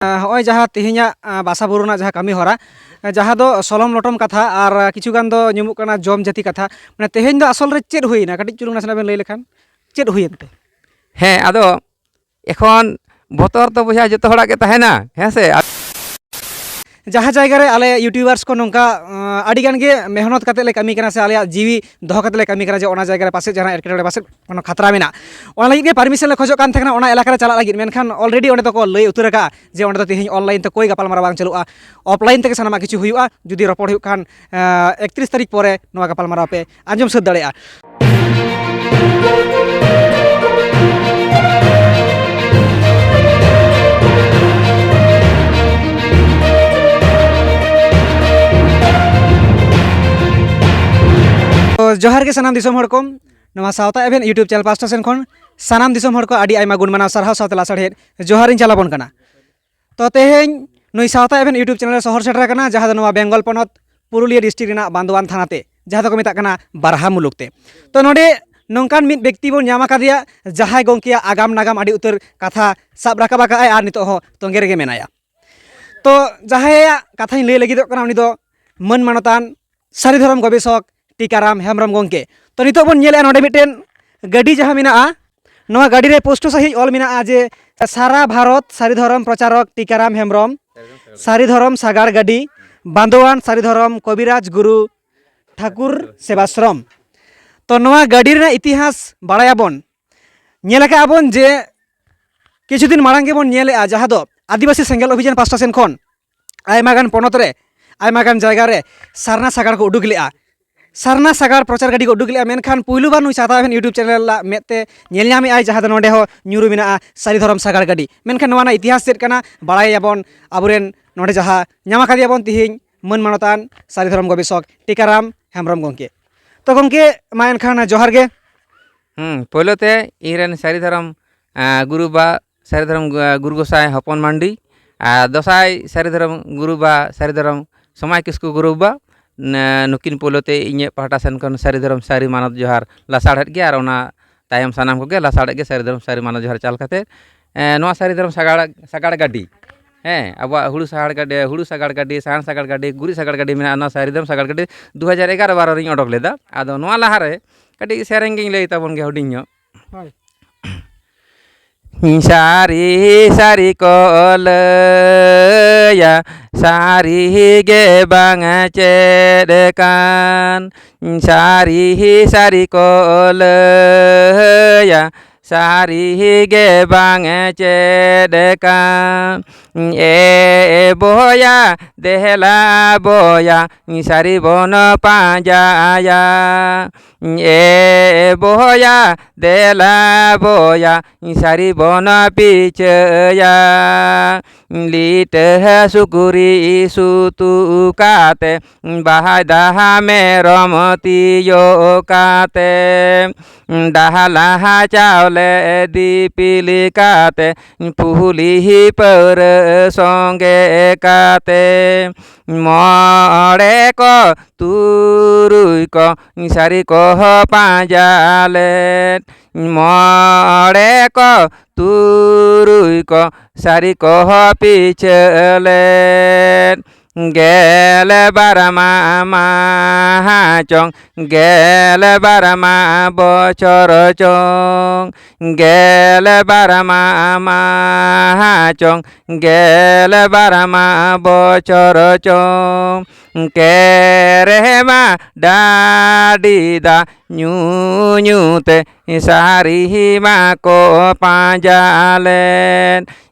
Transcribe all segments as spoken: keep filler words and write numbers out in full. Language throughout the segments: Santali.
ᱦᱚᱸᱜᱼᱚᱭ ᱡᱟᱦᱟᱸ ᱛᱮᱦᱮᱧᱟᱜ ᱵᱟᱥᱟ ᱵᱩᱨᱩ ᱨᱮᱱᱟᱜ ᱡᱟᱦᱟᱸ ᱠᱟᱹᱢᱤ ᱦᱚᱨᱟ, ᱡᱟᱦᱟᱸ ᱫᱚ ᱥᱚᱞᱚᱢ ᱞᱚᱴᱚᱢ ᱠᱟᱛᱷᱟ ᱟᱨ ᱠᱤᱪᱷᱩ ᱜᱟᱱ ᱫᱚ ᱧᱩᱢᱩᱜ ᱠᱟᱱᱟ ᱡᱚᱢ ᱡᱟᱹᱛᱤ ᱠᱟᱛᱷᱟ, ᱢᱟᱱᱮ ᱛᱮᱦᱮᱧ ᱫᱚ ᱟᱥᱚᱞ ᱨᱮ ᱪᱮᱫ ᱦᱩᱭᱱᱟ? ᱠᱟᱹᱴᱤᱡ ᱪᱩᱞᱩᱝ ᱱᱟᱥᱮᱱᱟᱜ ᱵᱮᱱ ᱞᱟᱹᱭ ᱞᱮᱠᱷᱟᱱ ᱪᱮᱫ ᱦᱩᱭᱮᱱ ᱛᱮ? ᱦᱮᱸ, ᱟᱫᱚ ᱮᱠᱷᱚᱱ ᱵᱚᱛᱚᱨ ᱫᱚ ᱵᱚᱭᱦᱟ ᱡᱚᱛᱚ ᱦᱚᱲᱟᱜ ᱜᱮ ᱛᱟᱦᱮᱱᱟ, ᱦᱮᱸ ᱥᱮ? ᱡᱟᱦᱟᱸ ᱡᱟᱭᱜᱟ ᱨᱮ ᱟᱞᱮ ᱤᱭᱩᱴᱤᱭᱩᱵᱟᱨᱥ ᱠᱚ ᱱᱚᱝᱠᱟ ᱟᱹᱰᱤ ᱜᱟᱱ ᱜᱮ ᱢᱮᱦᱱᱚᱛ ᱠᱟᱛᱮ ᱞᱮ ᱠᱟᱹᱢᱤ ᱠᱟᱱᱟ ᱥᱮ ᱟᱞᱮᱭᱟᱜ ᱡᱤᱣᱤ ᱫᱚᱦᱚ ᱠᱟᱛᱮ ᱞᱮ ᱠᱟᱹᱢᱤ ᱠᱟᱱᱟ ᱡᱮ ᱚᱱᱟ ᱡᱟᱭᱜᱟ ᱨᱮ ᱯᱟᱥᱮᱡ ᱡᱟᱦᱟᱱᱟᱜ ᱮᱴᱠᱮᱴᱚᱬᱮ ᱯᱟᱥᱮᱡ ᱠᱳᱱᱳ ᱠᱷᱟᱛᱨᱟ ᱢᱮᱱᱟᱜᱼᱟ, ᱚᱱᱟ ᱞᱟᱹᱜᱤᱫ ᱜᱮ ᱯᱟᱨᱢᱤᱥᱚᱱ ᱞᱮ ᱠᱷᱚᱡᱚᱜ ᱠᱟᱱ ᱛᱟᱦᱮᱸ ᱠᱟᱱᱟ ᱚᱱᱟ ᱮᱞᱟᱠᱟ ᱨᱮ ᱪᱟᱞᱟᱜ ᱞᱟᱹᱜᱤᱫ᱾ ᱢᱮᱱᱠᱷᱟᱱ ᱚᱞᱨᱮᱰᱤ ᱚᱸᱰᱮ ᱫᱚᱠᱚ ᱞᱟᱹᱭ ᱩᱛᱟᱹᱨ ᱟᱠᱟᱫᱼᱟ ᱡᱮ ᱚᱸᱰᱮ ᱫᱚ ᱛᱮᱦᱮᱧ ᱚᱱᱞᱟᱭᱤᱱ ᱛᱮ ᱠᱳᱭ ᱜᱟᱯᱟᱞᱢᱟᱨᱟᱣ ᱵᱟᱝ ᱪᱟᱹᱞᱩᱜᱼᱟ, ᱚᱯᱷᱞᱟᱭᱤᱱ ᱛᱮᱜᱮ ᱥᱟᱱᱟᱢᱟᱜ ᱠᱤᱪᱷᱩ ᱦᱩᱭᱩᱜᱼᱟ᱾ ᱡᱩᱫᱤ ᱨᱚᱯᱚᱲ ᱦᱩᱭᱩᱜ ᱠᱷᱟᱱ ᱮᱠᱛᱨᱤᱥ ᱛᱟᱹᱨᱤᱠᱷ ᱯᱚᱨᱮ ᱱᱚᱣᱟ ᱜᱟᱯᱟᱞᱢᱟᱨᱟᱣ ᱯᱮ ᱟᱸᱡᱚᱢ ᱥᱟᱹᱛ ᱫᱟᱲᱮᱭᱟᱜᱼᱟ᱾ ᱡᱚᱦᱟᱨ ᱜᱮ ᱥᱟᱱᱟᱢ ᱫᱤᱥᱚᱢ ᱦᱚᱲ ᱠᱚ, ᱱᱚᱣᱟ ᱥᱟᱶᱛᱟ ᱮᱵᱷᱮᱱ ᱤᱭᱩᱴᱩᱵᱽ ᱪᱮᱱᱮᱞ ᱯᱟᱥᱴᱟ ᱥᱮᱱ ᱠᱷᱚᱱ ᱥᱟᱱᱟᱢ ᱫᱤᱥᱚᱢ ᱦᱚᱲ ᱠᱚ ᱟᱹᱰᱤ ᱟᱭᱢᱟ ᱜᱩᱱ ᱢᱟᱱᱟᱣ ᱥᱟᱨᱦᱟᱣ ᱥᱟᱶᱛᱮ ᱞᱟᱥᱟᱲᱦᱮᱫ ᱡᱚᱦᱟᱨ ᱤᱧ ᱪᱟᱞᱟᱵᱚᱱ ᱠᱟᱱᱟ᱾ ᱛᱚ ᱛᱮᱦᱮᱧ ᱱᱩᱭ ᱥᱟᱶᱛᱟ ᱮᱵᱷᱮᱱ ᱤᱭᱩᱴᱩᱵᱽ ᱪᱮᱱᱮᱞ ᱨᱮ ᱥᱚᱦᱚᱨ ᱥᱮᱴᱮᱨ ᱟᱠᱟᱱᱟ, ᱡᱟᱦᱟᱸ ᱫᱚ ᱱᱚᱣᱟ ᱵᱮᱝᱜᱚᱞ ᱯᱚᱱᱚᱛ ᱯᱩᱨᱩᱞᱤᱭᱟᱹ ᱰᱤᱥᱴᱨᱤᱠᱴ ᱨᱮᱱᱟᱜ ᱵᱟᱱᱫᱳᱣᱟᱱ ᱛᱷᱟᱱᱟ ᱛᱮ, ᱡᱟᱦᱟᱸ ᱫᱚᱠᱚ ᱢᱮᱛᱟᱜ ᱠᱟᱱᱟ ᱵᱟᱨᱦᱟ ᱢᱩᱞᱩᱠ ᱛᱮ᱾ ᱛᱚ ᱱᱚᱰᱮ ᱱᱚᱝᱠᱟᱱ ᱢᱤᱫ ᱵᱮᱠᱛᱤ ᱵᱚᱱ ᱧᱟᱢ ᱟᱠᱟᱫᱮᱭᱟ, ᱡᱟᱦᱟᱸᱭ ᱜᱚᱢᱠᱮᱭᱟᱜ ᱟᱜᱟᱢ ᱱᱟᱜᱟᱢ ᱟᱹᱰᱤ ᱩᱛᱟᱹᱨ ᱠᱟᱛᱷᱟ ᱥᱟᱵ ᱨᱟᱠᱟᱵ ᱟᱠᱟᱫ ᱟᱭ ᱟᱨ ᱱᱤᱛᱚᱜ ᱦᱚᱸ ᱛᱚᱸᱜᱮ ᱨᱮᱜᱮ ᱢᱮᱱᱟᱭᱟ᱾ ᱛᱚ ᱡᱟᱦᱟᱸᱭᱟᱜ ᱠᱟᱛᱷᱟᱧ ᱞᱟᱹᱭ ᱞᱟᱹᱜᱤᱫᱚᱜ ᱠᱟᱱᱟ, ᱩᱱᱤ ᱫᱚ ᱢᱟᱹᱱ ᱢᱟᱱᱚᱛᱟᱱ ᱥᱟᱹᱨᱤ ᱫᱷᱚᱨᱚᱢ ᱜᱚᱵᱮᱥᱚᱠ ᱴᱤᱠᱟᱨᱟᱢ ᱦᱮᱢᱵᱨᱚᱢ ᱜᱚᱢᱠᱮ᱾ ᱛᱚ ᱱᱤᱛᱚᱜ ᱵᱚᱱ ᱧᱮᱞᱮᱜᱼᱟ, ᱱᱚᱰᱮ ᱢᱤᱫᱴᱮᱱ ᱜᱟᱹᱰᱤ ᱡᱟᱦᱟᱸ ᱢᱮᱱᱟᱜᱼᱟ, ᱱᱚᱣᱟ ᱜᱟᱹᱰᱤ ᱨᱮ ᱯᱩᱥᱴᱟᱹ ᱥᱟᱺᱦᱤᱡ ᱚᱞ ᱢᱮᱱᱟᱜᱼᱟ ᱡᱮ ᱥᱟᱨᱟ ᱵᱷᱟᱨᱚᱛ ᱥᱟᱹᱨᱤ ᱫᱷᱚᱨᱚᱢ ᱯᱨᱚᱪᱟᱨᱚᱠ ᱴᱤᱠᱟᱨᱟᱢ ᱦᱮᱢᱵᱨᱚᱢ, ᱥᱟᱹᱨᱤ ᱫᱷᱚᱨᱚᱢ ᱥᱟᱜᱟᱲ ᱜᱟᱹᱰᱤ, ᱵᱟᱱᱫᱳᱣᱟᱱ ᱥᱟᱹᱨᱤ ᱫᱷᱚᱨᱚᱢ ᱠᱚᱵᱤᱨᱟᱡᱽ ᱜᱩᱨᱩ ᱴᱷᱟᱠᱩᱨ ᱥᱮᱵᱟᱥᱨᱚᱢ᱾ ᱛᱚ ᱱᱚᱣᱟ ᱜᱟᱹᱰᱤ ᱨᱮᱱᱟᱜ ᱤᱛᱤᱦᱟᱥ ᱵᱟᱲᱟᱭᱟᱵᱚᱱ, ᱧᱮᱞ ᱟᱠᱟᱫ ᱵᱚᱱ ᱡᱮ ᱠᱤᱪᱷᱩ ᱫᱤᱱ ᱢᱟᱲᱟᱝ ᱜᱮᱵᱚᱱ ᱧᱮᱞᱮᱜᱼᱟ, ᱡᱟᱦᱟᱸ ᱫᱚ ᱟᱹᱫᱤᱵᱟᱹᱥᱤ ᱥᱮᱸᱜᱮᱞ ᱚᱵᱷᱤᱡᱟᱱ ᱯᱟᱥᱴᱟ ᱥᱮᱱ ᱠᱷᱚᱱ ᱟᱭᱢᱟ ᱜᱟᱱ ᱯᱚᱱᱚᱛ ᱨᱮ, ᱟᱭᱢᱟ ᱜᱟᱱ ᱡᱟᱭᱜᱟ ᱨᱮ ᱥᱟᱨᱱᱟ ᱥᱟᱜᱟᱲ ᱠᱚ ᱩᱰᱩᱠ ᱞᱮᱜᱼᱟ᱾ ᱥᱟᱨᱱᱟ ᱥᱟᱜᱟᱲ ᱯᱨᱚᱪᱟᱨ ᱜᱟᱹᱰᱤ ᱠᱚ ᱩᱰᱩᱠ ᱞᱮᱜᱼᱟ, ᱢᱮᱱᱠᱷᱟᱱ ᱯᱩᱭᱞᱩ ᱵᱟᱨ ᱱᱩᱭ ᱥᱟᱶᱛᱟ ᱮᱵᱷᱮᱱ ᱤᱭᱩᱴᱩᱵᱽ ᱪᱮᱱᱮᱞ ᱨᱮᱱᱟᱜ ᱢᱮᱫ ᱛᱮ ᱧᱮᱞ ᱧᱟᱢᱮᱜᱼᱟᱭ, ᱡᱟᱦᱟᱸ ᱫᱚ ᱱᱚᱰᱮ ᱦᱚᱸ ᱧᱩᱨᱩ ᱢᱮᱱᱟᱜᱼᱟ ᱥᱟᱹᱨᱤ ᱫᱷᱚᱨᱚᱢ ᱥᱟᱜᱟᱲ ᱜᱟᱹᱰᱤ᱾ ᱢᱮᱱᱠᱷᱟᱱ ᱱᱚᱣᱟ ᱨᱮᱱᱟᱜ ᱤᱛᱤᱦᱟᱥ ᱪᱮᱫ ᱠᱟᱱᱟ ᱵᱟᱲᱟᱭᱟᱵᱚᱱ ᱟᱵᱚᱨᱮᱱ ᱱᱚᱰᱮ ᱡᱟᱦᱟᱸ ᱧᱟᱢ ᱟᱠᱟᱫᱮᱭᱟᱵᱚᱱ ᱛᱤᱦᱤᱧ ᱢᱟᱹᱱ ᱢᱟᱱᱚᱛᱟᱱ ᱥᱟᱹᱨᱤ ᱫᱷᱚᱨᱚᱢ ᱜᱚᱵᱮᱥᱚᱠ ᱴᱤᱠᱟᱨᱟᱢ ᱦᱮᱢᱵᱨᱚᱢ ᱜᱚᱢᱠᱮ᱾ ᱛᱚ ᱜᱚᱢᱠᱮ, ᱢᱟ ᱮᱱᱠᱷᱟᱱ ᱡᱚᱦᱟᱨ ᱜᱮ᱾ ᱦᱩᱸ, ᱯᱳᱭᱞᱳ ᱛᱮ ᱤᱧ ᱨᱮᱱ ᱥᱟᱹᱨᱤ ᱫᱷᱚᱨᱚᱢ, ᱟᱸ, ᱜᱩᱨᱩ ᱵᱟ, ᱥᱟᱹᱨᱤ ᱫᱷᱚᱨᱚᱢ, ᱟᱸ, ᱜᱩᱨᱩ ᱜᱚᱸᱥᱟᱭ ᱦᱚᱯᱚᱱ ᱢᱟᱱᱰᱤ, ᱟᱨ ᱫᱚᱥᱟᱭ ᱥᱟᱹᱨᱤ ᱫᱷᱚᱨᱚᱢ ᱜᱩᱨᱩ ᱵᱟ, ᱥᱟᱹᱨᱤ ᱫᱷᱚᱨᱚᱢ ᱥᱚᱢᱟᱭ ᱠᱤᱥᱠᱩ ᱜᱩᱨᱩ ᱵᱟ, ᱱᱮ-, ᱱᱩᱠᱤᱱ ᱯᱳᱭᱞᱳ ᱛᱮ ᱤᱧᱟᱹᱜ ᱯᱟᱦᱴᱟ ᱥᱮᱱ ᱠᱷᱚᱱ ᱥᱟᱹᱨᱤ ᱫᱷᱚᱨᱚᱢ ᱥᱟᱹᱨᱤ ᱢᱟᱱᱚᱛ ᱡᱚᱦᱟᱨ ᱞᱟᱥᱟᱲᱦᱮᱫ ᱜᱮ, ᱟᱨ ᱚᱱᱟ ᱛᱟᱭᱚᱢ ᱥᱟᱱᱟᱢ ᱠᱚᱜᱮ ᱞᱟᱥᱟᱲᱦᱮᱫ ᱜᱮ ᱥᱟᱹᱨᱤ ᱫᱷᱚᱨᱚᱢ ᱥᱟᱹᱨᱤ ᱢᱟᱱᱚᱛ ᱡᱚᱦᱟᱨ ᱪᱟᱞ ᱠᱟᱛᱮ, ᱮᱸ, ᱱᱚᱣᱟ ᱥᱟᱹᱨᱤ ᱫᱷᱚᱨᱚᱢ ᱥᱟᱜᱟᱲ, ᱥᱟᱜᱟᱲ ᱜᱟᱹᱰᱤ, ᱦᱮᱸ, ᱟᱵᱚᱣᱟᱜ ᱦᱩᱲᱩ ᱥᱟᱜᱟᱲ ᱜᱟᱹᱰᱤ, ᱦᱩᱲᱩ ᱥᱟᱜᱟᱲ ᱜᱟᱹᱰᱤ, ᱥᱟᱦᱟᱱ ᱥᱟᱜᱟᱲ ᱜᱟᱹᱰᱤ, ᱜᱩᱨᱤᱡ ᱥᱟᱜᱟᱲ ᱜᱟᱹᱰᱤ ᱢᱮᱱᱟᱜᱼᱟ, ᱱᱚᱣᱟ ᱥᱟᱭᱨᱤᱫᱟᱢ ᱥᱟᱜᱟᱲ ᱜᱟᱹᱰᱤ ᱫᱩ ᱦᱟᱡᱟᱨ ᱮᱜᱟᱨᱚ ᱵᱟᱨᱚ ᱨᱤᱧ ᱚᱰᱚᱠ ᱞᱮᱫᱟ᱾ ᱟᱫᱚ ᱱᱚᱣᱟ ᱞᱟᱦᱟᱨᱮ ᱠᱟᱹᱴᱤᱡ ᱥᱮᱨᱮᱧ ᱜᱤᱧ ᱞᱟᱹᱭ ᱛᱟᱵᱚᱱ ᱜᱮ ᱦᱩᱰᱤᱧ ᱧᱚᱜ᱾ ᱦᱳᱭ᱾ ᱥᱟᱹᱨᱤ ᱥᱟᱹᱨᱤ ᱠᱚ ᱞᱟᱹᱭᱟ, ᱥᱟᱹᱨᱤ ᱜᱮ ᱵᱟᱝ ᱪᱮᱫ ᱠᱟᱱ᱾ ᱥᱟᱹᱨᱤ ᱥᱟᱹᱨᱤ ᱠᱚ ᱞᱟᱹᱭᱟ, ᱥᱟᱹᱨᱤ ᱜᱮ ᱵᱟᱝ ᱪᱮᱫ ᱠᱟᱱ᱾ ᱮ ᱵᱚᱭᱟ, ᱫᱮᱦᱞᱟ ᱵᱚᱭᱟ, ᱥᱟᱹᱨᱤ ᱵᱚᱱ ᱯᱟᱸᱡᱟᱭᱟ᱾ ᱮ ᱵᱚᱭᱟ, ᱫᱮᱞᱟ ᱵᱚᱭᱟ, ᱥᱟᱹᱨᱤ ᱵᱚᱱ ᱯᱤᱪᱷᱟᱹᱭᱟ᱾ ᱞᱤᱴᱟᱹ ᱥᱩᱠᱨᱤ ᱥᱩᱛᱩ ᱠᱟᱛᱮ, ᱵᱟᱦᱟᱭ ᱫᱟᱦᱟ ᱢᱮᱨᱚᱢ ᱛᱤᱭᱳ ᱠᱟᱛᱮ, ᱰᱟᱦᱞᱟ ᱪᱟᱣᱞᱮ ᱫᱤᱯᱤᱞ ᱠᱟᱛᱮ, ᱯᱩᱦᱞᱤ ᱯᱟᱹᱣᱨᱟᱹ ᱥᱚᱸᱜᱮ ᱠᱟᱛᱮ, ᱢᱚᱬᱮ ᱠᱚ ᱛᱩᱨᱩᱭ ᱠᱚ ᱥᱟᱹᱨᱤ ᱠᱚ ᱯᱟᱸᱡᱟ ᱞᱮᱫ᱾ ᱢᱚᱬᱮ ᱠᱚ ᱛᱩᱨᱩᱭ ᱠᱚ ᱥᱟᱹᱨᱤ ᱠᱚ ᱯᱤᱪᱷᱟᱹ ᱞᱮᱫ᱾ ᱜᱮᱞ ᱵᱟᱨ ᱢᱟ ᱢᱟᱦᱟ ᱪᱚᱝ, ᱜᱮᱞ ᱵᱟᱨ ᱢᱟ ᱵᱚᱪᱷᱚᱨ ᱪᱚᱝ, ᱜᱮᱞ ᱵᱟᱨ ᱢᱟ ᱢᱟᱦᱟ ᱪᱚᱝ, ᱜᱮᱞ ᱵᱟᱨ ᱢᱟ ᱵᱚᱪᱷᱚᱨ ᱪᱚᱝ᱾ ᱠᱮᱨᱮᱢᱟ ᱰᱟᱹᱰᱤ ᱫᱟᱜ ᱧᱩ ᱧᱩ ᱛᱮ ᱥᱟᱹᱨᱤ ᱢᱟ ᱠᱚ ᱯᱟᱸᱡᱟ ᱞᱮᱫ᱾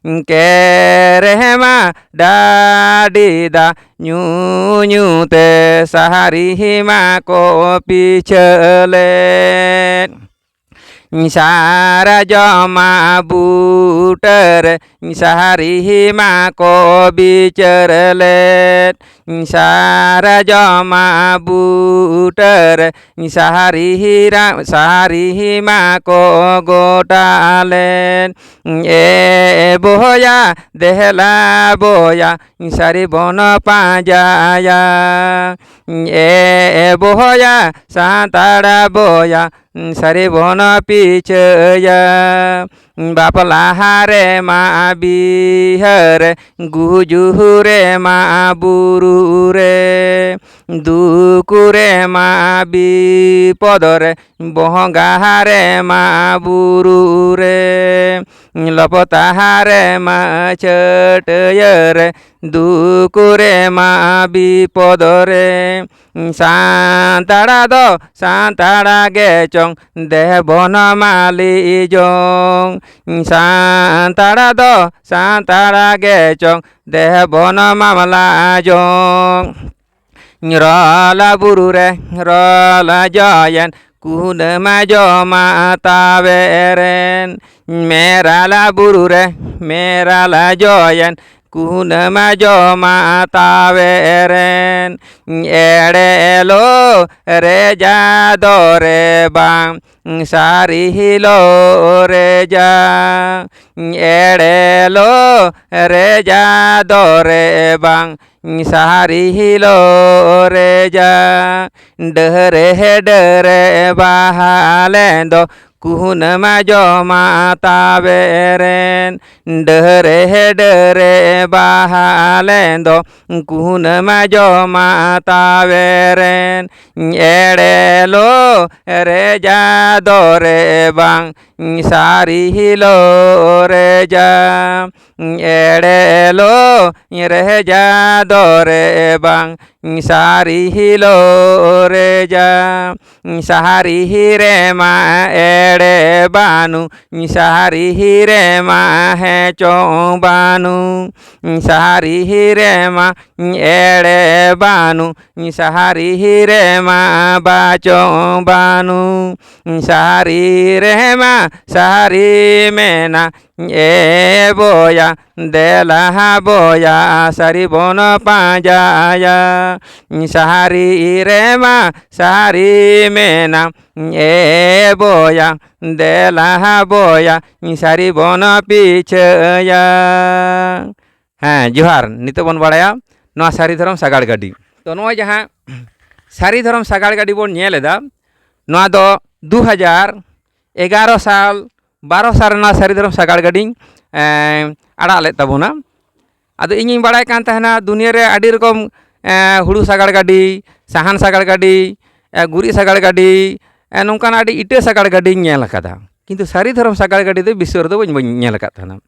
ᱠᱮᱨᱮᱢᱟ ᱰᱟᱹᱰᱤ ᱫᱟᱜ ᱧᱩ ᱧᱩ ᱛᱮ ᱥᱟᱹᱨᱤ ᱢᱟ ᱠᱚ ᱯᱤᱪᱷᱟᱹ ᱞᱮᱫ᱾ ᱥᱟᱨᱡᱚᱢ ᱵᱩᱴᱟᱹᱨᱮ ᱥᱟᱹᱨᱤ ᱢᱟ ᱠᱚ ᱵᱤᱪᱟᱹᱨ ᱞᱮᱫ᱾ ᱥᱟᱨᱡᱚᱢ ᱵᱩᱴᱟᱹᱨᱮ ᱥᱟᱹᱨᱤ ᱨᱟ-, ᱥᱟᱹᱨᱤ ᱢᱟ ᱠᱚ ᱜᱚᱴᱟ ᱞᱮᱫ᱾ ᱮ ᱵᱚᱭᱟ, ᱫᱮᱦᱞᱟ ᱵᱚᱭᱟ, ᱥᱟᱹᱨᱤ ᱵᱚᱱ ᱯᱟᱸᱡᱟᱭᱟ᱾ ᱮ ᱵᱚᱭᱟ, ᱥᱟᱱᱛᱟᱲ ᱵᱚᱭᱟ, ᱥᱟᱹᱨᱤ ᱵᱚᱱ ᱯᱤᱪᱷᱟᱹᱭᱟ᱾ ᱵᱟᱯᱞᱟ ᱨᱮᱢᱟ ᱵᱤᱦᱟᱹᱨᱮ, ᱜᱩᱡᱩᱜ ᱨᱮᱢᱟ ᱵᱩᱨᱩ ᱨᱮ, ᱫᱩᱠ ᱨᱮᱢᱟ ᱵᱤᱯᱚᱫ ᱨᱮ, ᱵᱚᱸᱜᱟ ᱨᱮᱢᱟ ᱵᱩᱨᱩ ᱨᱮ, ᱞᱚᱯᱛᱟ ᱨᱮᱢᱟ ᱪᱷᱟᱹᱴᱭᱟᱹᱨ ᱨᱮ, ᱫᱩᱠ ᱨᱮᱢᱟ ᱵᱤᱯᱚᱫ ᱨᱮ᱾ ᱥᱟᱱᱛᱟᱲ ᱫᱚ ᱥᱟᱱᱛᱟᱲ ᱜᱮ ᱪᱚᱝ, ᱫᱮᱵᱚᱱ ᱢᱟᱹᱞᱤ ᱡᱚᱝ᱾ ᱥᱟᱱᱛᱟᱲ ᱫᱚ ᱥᱟᱱᱛᱟᱲ ᱜᱮ ᱪᱚᱝ, ᱫᱮᱵᱚᱱ ᱢᱟᱢᱞᱟ ᱡᱚᱝ᱾ ᱨᱚᱞ ᱵᱩᱨᱩ ᱨᱮ ᱨᱚᱞ ᱡᱚᱭᱮᱱ, ᱠᱩᱱᱟᱹᱢ ᱡᱚᱢᱟ ᱛᱟᱵᱮᱨᱮᱱ᱾ ᱢᱮᱨᱟᱞ ᱵᱩᱨᱩ ᱨᱮ ᱢᱮᱨᱟᱞ ᱡᱚᱭᱮᱱ, ᱠᱩᱱᱟᱹᱢ ᱡᱚᱢᱟ ᱛᱟᱵᱮᱨᱮᱱ᱾ ᱮᱲᱮ ᱞᱚ ᱨᱮᱡᱟ ᱫᱚᱨᱮ ᱵᱟᱝ, ᱥᱟᱹᱨᱤ ᱦᱤᱞᱳ ᱨᱮᱡᱟ᱾ ᱮᱲᱮ ᱞᱚ ᱨᱮᱡᱟ ᱫᱚᱨᱮ ᱵᱟᱝ, ᱥᱟᱹᱨᱤ ᱦᱤᱞᱳ ᱨᱮᱡᱟ᱾ ᱰᱟᱹᱦᱨᱮ ᱰᱟᱹᱦᱨᱮ ᱵᱟᱦᱟ ᱞᱮᱱ ᱫᱚ, ᱠᱩᱱᱟᱹᱢ ᱡᱚᱢᱟ ᱛᱟᱵᱮᱨᱮᱱ᱾ ᱰᱟᱹᱦᱨᱮ ᱰᱟᱹᱦᱨᱮ ᱵᱟᱦᱟ ᱞᱮᱱ ᱫᱚ, ᱠᱩᱱᱟᱹᱢ ᱡᱚᱢᱟ ᱛᱟᱵᱮᱨᱮᱱ᱾ ᱮᱲᱮ ᱞᱚ ᱨᱮᱡᱟ ᱫᱚᱨᱮ ᱵᱟᱝ, ᱥᱟᱹᱨᱤ ᱦᱤᱞᱳ ᱨᱮᱡᱟ᱾ ᱮᱲᱮ ᱞᱚ ᱨᱮᱡᱟ ᱫᱚᱨᱮ ᱵᱟᱝ, ᱥᱟᱹᱨᱤ ᱦᱤᱞᱳ ᱨᱮᱡᱟ᱾ ᱥᱟᱹᱨᱤ ᱨᱮᱢᱟ ᱮᱲᱮ ᱵᱟᱹᱱᱩ, ᱥᱟᱹᱨᱤ ᱨᱮᱢᱟ ᱦᱮᱸ ᱪᱚᱝ ᱵᱟᱹᱱᱩ᱾ ᱥᱟᱹᱨᱤ ᱨᱮᱢᱟ ᱮᱲᱮ ᱵᱟᱹᱱᱩ, ᱥᱟᱹᱨᱤ ᱨᱮᱢᱟ ᱵᱟᱪᱚᱝ ᱵᱟᱹᱱᱩ᱾ ᱥᱟᱹᱨᱤ ᱨᱮᱢᱟ ᱥᱟᱹᱨᱤ ᱢᱮᱱᱟ, ᱮ ᱵᱚᱭᱟ, ᱫᱮᱞᱟ ᱵᱚᱭᱟ, ᱥᱟᱹᱨᱤ ᱵᱚᱱ ᱯᱟᱸᱡᱟᱭᱟ᱾ ᱥᱟᱹᱨᱤ ᱨᱮᱢᱟ ᱥᱟᱹᱨᱤ ᱢᱮᱱᱟ, ᱮ ᱵᱚᱭᱟ, ᱫᱮᱞᱟ ᱵᱚᱭᱟ, ᱥᱟᱹᱨᱤ ᱵᱚᱱ ᱯᱤᱪᱷᱟᱹᱭᱟ᱾ ᱦᱮᱸ, ᱡᱚᱦᱟᱨ᱾ ᱱᱤᱛᱚᱜ ᱵᱚᱱ ᱵᱟᱲᱟᱭᱟ ᱱᱚᱣᱟ ᱥᱟᱹᱨᱤ ᱫᱷᱚᱨᱚᱢ ᱥᱟᱜᱟᱲ ᱜᱟᱹᱰᱤ᱾ ᱛᱚ, ᱱᱚᱜᱼᱚᱭ ᱡᱟᱦᱟᱸ ᱥᱟᱹᱨᱤ ᱫᱷᱚᱨᱚᱢ ᱥᱟᱜᱟᱲ ᱜᱟᱹᱰᱤ ᱵᱚᱱ ᱧᱮᱞ ᱮᱫᱟ, ᱱᱚᱣᱟ ᱫᱚ ᱫᱩ ᱦᱟᱡᱟᱨ ᱮᱜᱟᱨᱚ ᱥᱟᱞ, ᱵᱟᱨᱚ ᱥᱟᱞ ᱨᱮᱱᱟᱜ ᱥᱟᱹᱨᱤ ᱫᱷᱚᱨᱚᱢ ᱥᱟᱜᱟᱲ ᱜᱟᱹᱰᱤᱧ, ᱮᱸ, ᱟᱲᱟᱜ ᱞᱮᱫ ᱛᱟᱵᱚᱱᱟ᱾ ᱟᱫᱚ ᱤᱧᱤᱧ ᱵᱟᱲᱟᱭ ᱠᱟᱱ ᱛᱟᱦᱮᱱᱟ ᱫᱩᱱᱤᱭᱟᱹ ᱨᱮ ᱟᱹᱰᱤ ᱨᱚᱠᱚᱢ, ᱮᱸ, ᱦᱩᱲᱩ ᱥᱟᱜᱟᱲ ᱜᱟᱹᱰᱤ, ᱥᱟᱦᱟᱱ ᱥᱟᱜᱟᱲ ᱜᱟᱹᱰᱤ, ᱮᱸ, ᱜᱩᱨᱤᱡ ᱥᱟᱜᱟᱲ ᱜᱟᱹᱰᱤ, ᱮᱸ, ᱱᱚᱝᱠᱟᱱᱟᱜ ᱟᱹᱰᱤ ᱤᱴᱟᱹ ᱥᱟᱜᱟᱲ ᱜᱟᱹᱰᱤᱧ ᱧᱮᱞ ᱟᱠᱟᱫᱟ, ᱠᱤᱱᱛᱩ ᱥᱟᱹᱨᱤ ᱫᱷᱚᱨᱚᱢ ᱥᱟᱜᱟᱲ ᱜᱟᱹᱰᱤ ᱫᱚ ᱵᱤᱥᱥᱚ ᱨᱮᱫᱚ ᱵᱟᱹᱧ, ᱵᱟᱹᱧ ᱧᱮᱞ ᱟᱠᱟᱫ ᱛᱟᱦᱮᱱᱟ᱾